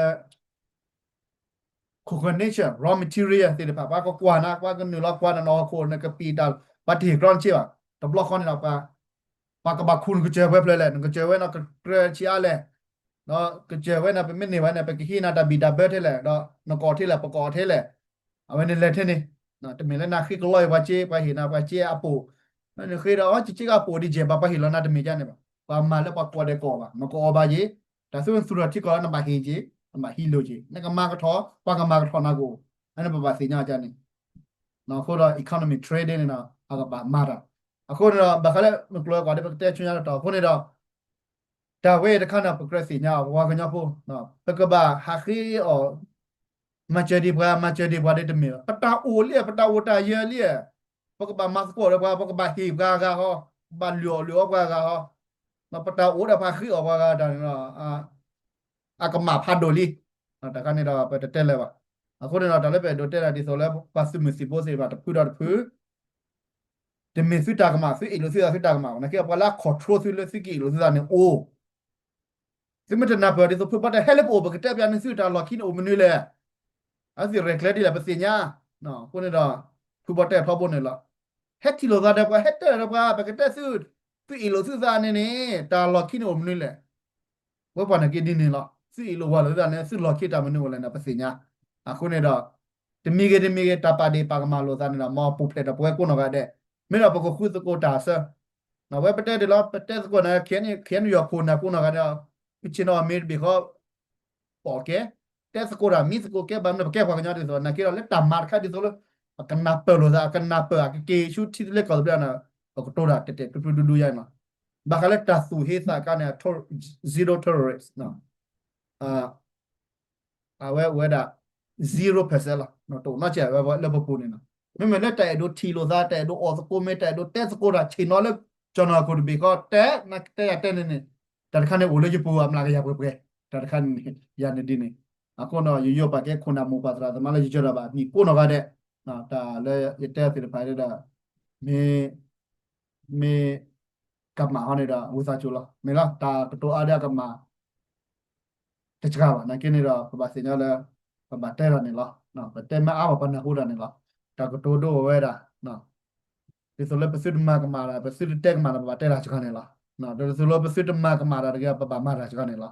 coconut nature raw material သ့ၣ်တဖၣ် ပှၤကကွၢ်နၤ ပှၤကနုာ်လီၤကွၢ်နၤ နဟီၣ်ခိၣ် နကပံာ်တၢ် ပှၤတဟ့ၣ်ကြီနစ့ဘၣ်. တဘျီဃီန့ၣ်ဒီး ပှၤကဘၣ်ခူၣ်နကစၢၢ်ဝဲဖျၢၣ်လဲၣ် နကစၢၢ်ဝဲနီၢ်ကတြၢဆံးအါလဲၣ် ဒီးကစၢၢ်ဝဲန့ၣ် ပမ့ၢ်န့ၢ်ဝဲန့ၣ် ပကဟံးနၤတၢ်ဘံၣ်တၢ်ဘၢထဲလဲၣ် ဒီးနကအီၣ်ထဲလဲၣ် ပကအီၣ်ထဲလဲၣ် အဝဲန့ၣ်လဲၤထဲန့ၣ် တမ့ၢ်လၢနဃ့ကလီအံၤပှၤစ့ ပှၤဟ့ၣ်နၤပှၤစ့အပိာ် နဃ့ဒီး အီ စ့ကပိာ်ဒ်ယဲၢ်ဘၣ် ပှၤဟ့ၣ်လီၤနၤတမ့ၢ်ဒ်န့ၣ်ဘၣ် ပှၤမၤလၢပှၤကိးဂၤဒဲးကအီၣ်ဘၣ် နကအီၣ်ဘၣ်ယ့ၤ တၢ်သုနသူၣ်ထီၣ်ထံကီၢ်လၢနဘၣ်ဟ့ၣ်က့ၤ နဘၣ်ဟံးလိာ်က့ၤ နကမၤကထီၣ် ပှၤကမၤကထီၣ်နၤကအိၣ် အန့ၣ်ပဘၣ်သ့ၣ်ညါဒ်န့ၣ် အဃိဒီး economy trade န့ၣ်ဒီး အကဘၣ်မၤတၢ် အဃိန့ၣ်ဒီး ဘၣ်ဃးလၢ မုၢ်ကျိၤဝဲၤကွာ်ဒီးပကတဲဆူညါတတီၤအဃိန့ၣ်ဒီး တၢ်ဝဲအံၤတခါန့ၣ် ပကြၢးသ့ၣ်ညါအီၤ ပှၤကညီဖိ ပကဘၣ်ဟးဃ့အီၤ မၤစၢၤဒံးပှၤ မၤစၢၤဒံးပှၤဒ်တမ့ၢ်ဘၣ် ပတၢ်အိၣ်လံ ပတၢ်အိၣ်တၢ်ယၢၤလံ ပကဘၣ်မၤသကိးဒီးပှၤ ပကဘၣ်ဟ့ၣ်ပှၤအဂၤဟီ ပဘၣ်လုၢ်အီၣ်လုၢ်အီပှၤအဂၤဟီ ပတၢ်အိၣ်ဒီးပှၤဃ့အီၣ်ပှၤဂၤတၢ်န့ၣ်ဒီး အကမၣ်ဖးဒိၣ်လံ တၢ်ခါန့ၣ်ဒီး ပတတဲလၢၤဘၣ်. အဃိန့ၣ်ဒီး တၢ်လၢပအဲၣ်ဒိးတဲဒၣ်ဒ်သိးလၢ ပှၤသုးမုၢ်သံၣ်ဘိသ့ၣ်တဖၣ်တဖုဒီးတဖု တမ့ၢ်သုတၢ်ကမၣ် သုအ့ၣ်လိာ်သုသးသုတၢ်ကမၣ်ဘၣ် နာ်က့ပှၤလၢအ control သုလၢသုကအ့ၣ်လိာ်သုသးန့ၣ်အိၣ် သုမ့ၢ်တနၢ်ပၢၢ်ဒ်သိးဖုဘီတဲဟဲလၢပအိၣ် ပကတဲပျးန့ၢ်သုတၢ်လီၢ်ခံန့ၣ်အိၣ်မနုၤလဲၣ်. အသုရဲၣ်ကျဲၤဒ်လဲၣ် ပသ့ၣ်ညါ အဃိန့ၣ်ဒီး ဖုဘီတဲထီဘိန့ၣ်လီၤ. ဟဲထံၣ်လိာ်သးဒီးပှၤ ဟဲတဲဒီးပှၤ ပကတဲသု သုအ့ၣ်လိာ်သုသးန့ၣ်န့ၣ် တၢ်လီၢ်ခံန့ၣ်အိၣ်မနုၤလဲၣ်. ဝဲပှၤနာ်က့ဒ်န့ၣ်လီၤ. သုအ့ၣ်လိာ်ဝၤလိာ်သုသးန့ၣ် သုလီၢ်ခံတၢ်မနုၤအိၣ်လဲၣ်န့ၣ် ပသ့ၣ်ညါ. အဃိန့ၣ်ဒီး တမံၤဂ့ၤတမံၤဂ့ၤ တၢ်ပာ်ဒ့ၣ်ပာ်ကမၣ်လိာ်သးန့ၣ်ဒီး မ်ပူၤဖျဲးဒီးပဝဲကိးနီၢ်ဂၤဒဲး မ့ၢ်ဒီးပကဃုသကိးတၢ်အဆၢ ဝဲပတဲဒ်လီၤ ပတဲသကိးန့ၣ် ခဲအံၤယွၤခိၣ်နၢ်ကိးနီၢ်ဂၤဒဲး ပဆ့ၣ်နီၤမ့ၢ်တဘ့ၣ်ဃီ ပအီၣ်ကဲ တဲသကိးတၢ်မံသကိးကဲ ဘၣ်မနုၤပကဲပှၤကညီဒ်သိး နာ်က့ဒီးလၢတၢ်မၤတခါဒ်သိးလၢ အကနၢ်ပၢၢ်လိာ်သး အကနၢ်ပၢၢ် အကက့ၤဆူထံသဘျ့ကီၢ်သဘျ့န့ၣ် ပကတိၤတၢ်တဲာ်တဲာ်ဖျုးဖျုးဒူဒူယါန့ၣ်လီၤ. ဘၣ်ဃးလၢတၢ်သူၣ်ဟ့သးကါန့ၣ် zero tolerance အဝဲအိၣ်ဝဲဒၣ် zero percent လီၤ. တအိၣ်နီတစဲးဝဲလၢပပူၤန့ၣ်လီၤ. မ့မ့ၢ်လၢတၢ်အဲၣ်ဒိးထံၣ်လိာ်သး တၢ်အဲၣ်ဒိးအီၣ်သကိးမ့ၢ် တၢ်အဲၣ်ဒိးတဲသကိးတၢ်ဆ့ၣ်နီၤလၢ ကၠီၤနီၢ်ခိၣ်တဘ့ၣ်ဃီ တဲ နတဲယၤတဲန့ၣ်န့ၣ် တၢ်တခါန့ၣ်အိၣ်လၢယပူၤအမျးကယၤပှဲၤပှဲၤ တၢ်တခါန့ၣ် ယၤန့ၣ်ဒ်န့ၣ် အဃိန့ၣ် ယယိပာ်ကဲခိၣ်နၢ်မိၢ်ပၢ်သရၣ်သမါလၢယကၢၤဒီးဘၣ်မံၤကိးနီၢ်ဂၤဒဲး တၢ်လၢယတဲသ့ၣ်တဖၣ်ဒီး မ့ၢ် မ့ၢ်ကမၣ်ဟီန့ၣ်ဒီး ဝံသးစူၤလီၤ. မ့ၢ်လီၤ တၢ်ကတိၤအါဒီးအကမၣ် တစှၤဘၣ် နာ်က့န့ၣ်ဒီး ပဘၣ်သ့ၣ်ညါလၢ ပဘၣ်တဲတၢ်န့ၣ်လီၤ. ပတဲမ့ၢ်အါဘၣ်ပှၤနၢ်ဟူတၢ်န့ၣ်လီၤ. တၢ်ကတိၤဒိအိၣ်ဝဲဒၣ် ဒ်သိးလၢပသုတမၤကမၣ်ဒီး ပသုတတဲကမၣ်ဒီး ပဘၣ်တဲတၢ်စှၤန့ၣ်လီၤ. ဒ်သိးလၢပသုတမၤကမၣ်ဒီးတဂ့ၤ ပဘၣ်မၤတၢ်စှၤန့ၣ်လီၤ.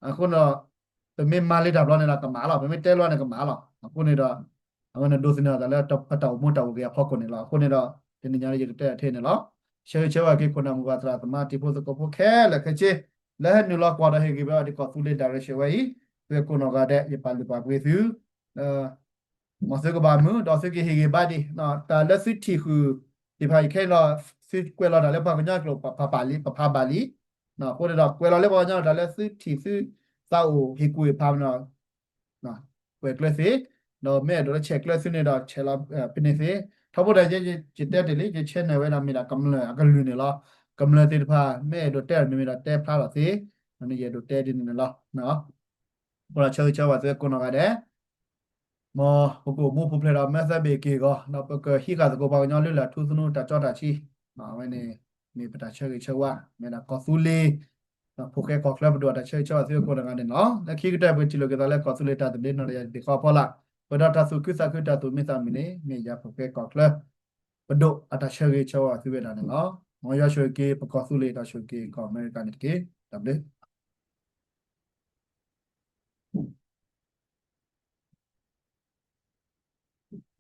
အဃိန့ၣ်ဒီး ပမ့ၢ်မၤလံတၢ်ဘျီန့ၣ်ဒီးကမၣ်လီၤ. ပမ့ၢ်တဲလီၤန့ၣ်ကမၣ်လီၤ. အဃိန့ၣ်ဒီး အဝဲန့ၣ်ဒိးသန့ၤအသးလၢပတၢ်အိၣ်မူတၢ်အိၣ်ဂဲၤအဖီခိၣ်န့ၣ်လီၤ. အဃိန့ၣ်ဒီး တနံၤညါအံၤယကတဲအထဲန့ၣ်လီၤ. ဆၢဂ့ၤဆၢဝါက့ၤခိၣ်နၢ်မိၢ်ပၢ်သရၣ်သမါတံၤဖိသကိးဖိခဲလၢာ်ခဲဆ့ လၢဟဲနုာ်လီၤကွၢ်ဒီးဟ့ၣ်ဂံၢ်ဘါအီၤဒ်ကီၢ်သူလ့ၤ direction ဝဲအံၤ သုဝဲကိးနီၢ်ဂၤဒဲး ယပာ်လုၢ်ပာ်ပှ့ၤသု မ်သုကဘၣ်မုာ် ဒီးသုကဟ့ၣ်ဂံၢ်ဘါဒံး တၢ်လၢသုထံၣ်ဃုာ်သ့ၣ်တဖၣ်အံၤခဲအံၤလီၤ. သုကွဲးလီၤတၢ်လၢပှၤကညီကျိာ် ပဖးဘၣ်လံ ပဖးဘၣ်လံ. အဃိန့ၣ်ဒီး ကွဲးလီၤလၢပှၤကညီတၢ်လၢသုထံၣ်သုသးအိၣ်ဟ့ၣ်ကူၣ်ဟ့ၣ်ဖးမနီၤ ကွဲးကျၢၤသ့, ဒီးမ့ၢ်အဲၣ်ဒိးလၢဆဲးကျၢၤသုန့ၣ်ဒီး ဆဲးလီၤဖဲန့ၣ်သ့. ထီဘိဒီး ယတဲတ့ၢ်လံ ယ channel ဝဲဒၣ်မ့ၢ်ဒၣ်ကမျၢၢ်အကလုၢ်န့ၣ်လီၤ. ကမျၢၢ်သ့ၣ်တဖၣ် မ့ၢ်အဲၣ်ဒိးတဲမ့ၢ်ဒီးတဲဖျါထီၣ်သ့, န့ၣ်ယအဲၣ်ဒိးတဲဒ်န့ၣ်န့ၣ်လီၤ. အဃိဒီးဆၢဂ့ၤဆၢဝါသုကိးနီၢ်ဂၤဒဲး မ်ပကအိၣ်မူပူၤဖျဲးဒီးမၢသၢဘ့ၣ်က့ၢ်ဂီၤ ဒီးပကဟံးဃာ်သကိးပှၤကညီလုၢ်လၢ်ထူသနူတၢ်ကၠီတၢ်ဆံ, အဝဲန့ၣ် မ့ၢ်ပတၢ်ဆၢဂ့ၤဆၢဝါ မ့ၢ်ဒၣ်ကီၢ်သူလ့ၤ ဖိၣ်ဃဲကီၢ်ချၢပဒိၣ်အတၢ်ဆၢဂ့ၤဆၢဝါသုကိးနီၢ်ဂၤဒဲးန့ၣ်လီၤ. လၢခံကတၢၢ်ပထံၣ်လိာ်က့ၤသးလၢကီၢ်သူလ့ၤတၢ်သဘျ့နီၢ်တယၤတဘ့ၣ်ဃီအဖီလာ်, ပှဲၤဒီးတၢ်သူၣ်ခုသးခုတၢ်သူၣ်မံသးမုာ်န့ၣ် မ့ၢ်ယၤဖိၣ်ဃဲကီၢ်ချၢ ပဒိၣ်အတၢ်ဆၢဂ့ၤဆၢဝါသုဝဲဒၣ်န့ၣ်လီၤ. မ်ယွၤဆိၣ်ဂ့ၤက့ၤပကီၢ်သူလ့ၤ ဒီးဆိၣ်ဂ့ၤက့ၤကီၢ်အမဲရကၤန့ၣ်တက့ၢ်. တၢ်ဘျုး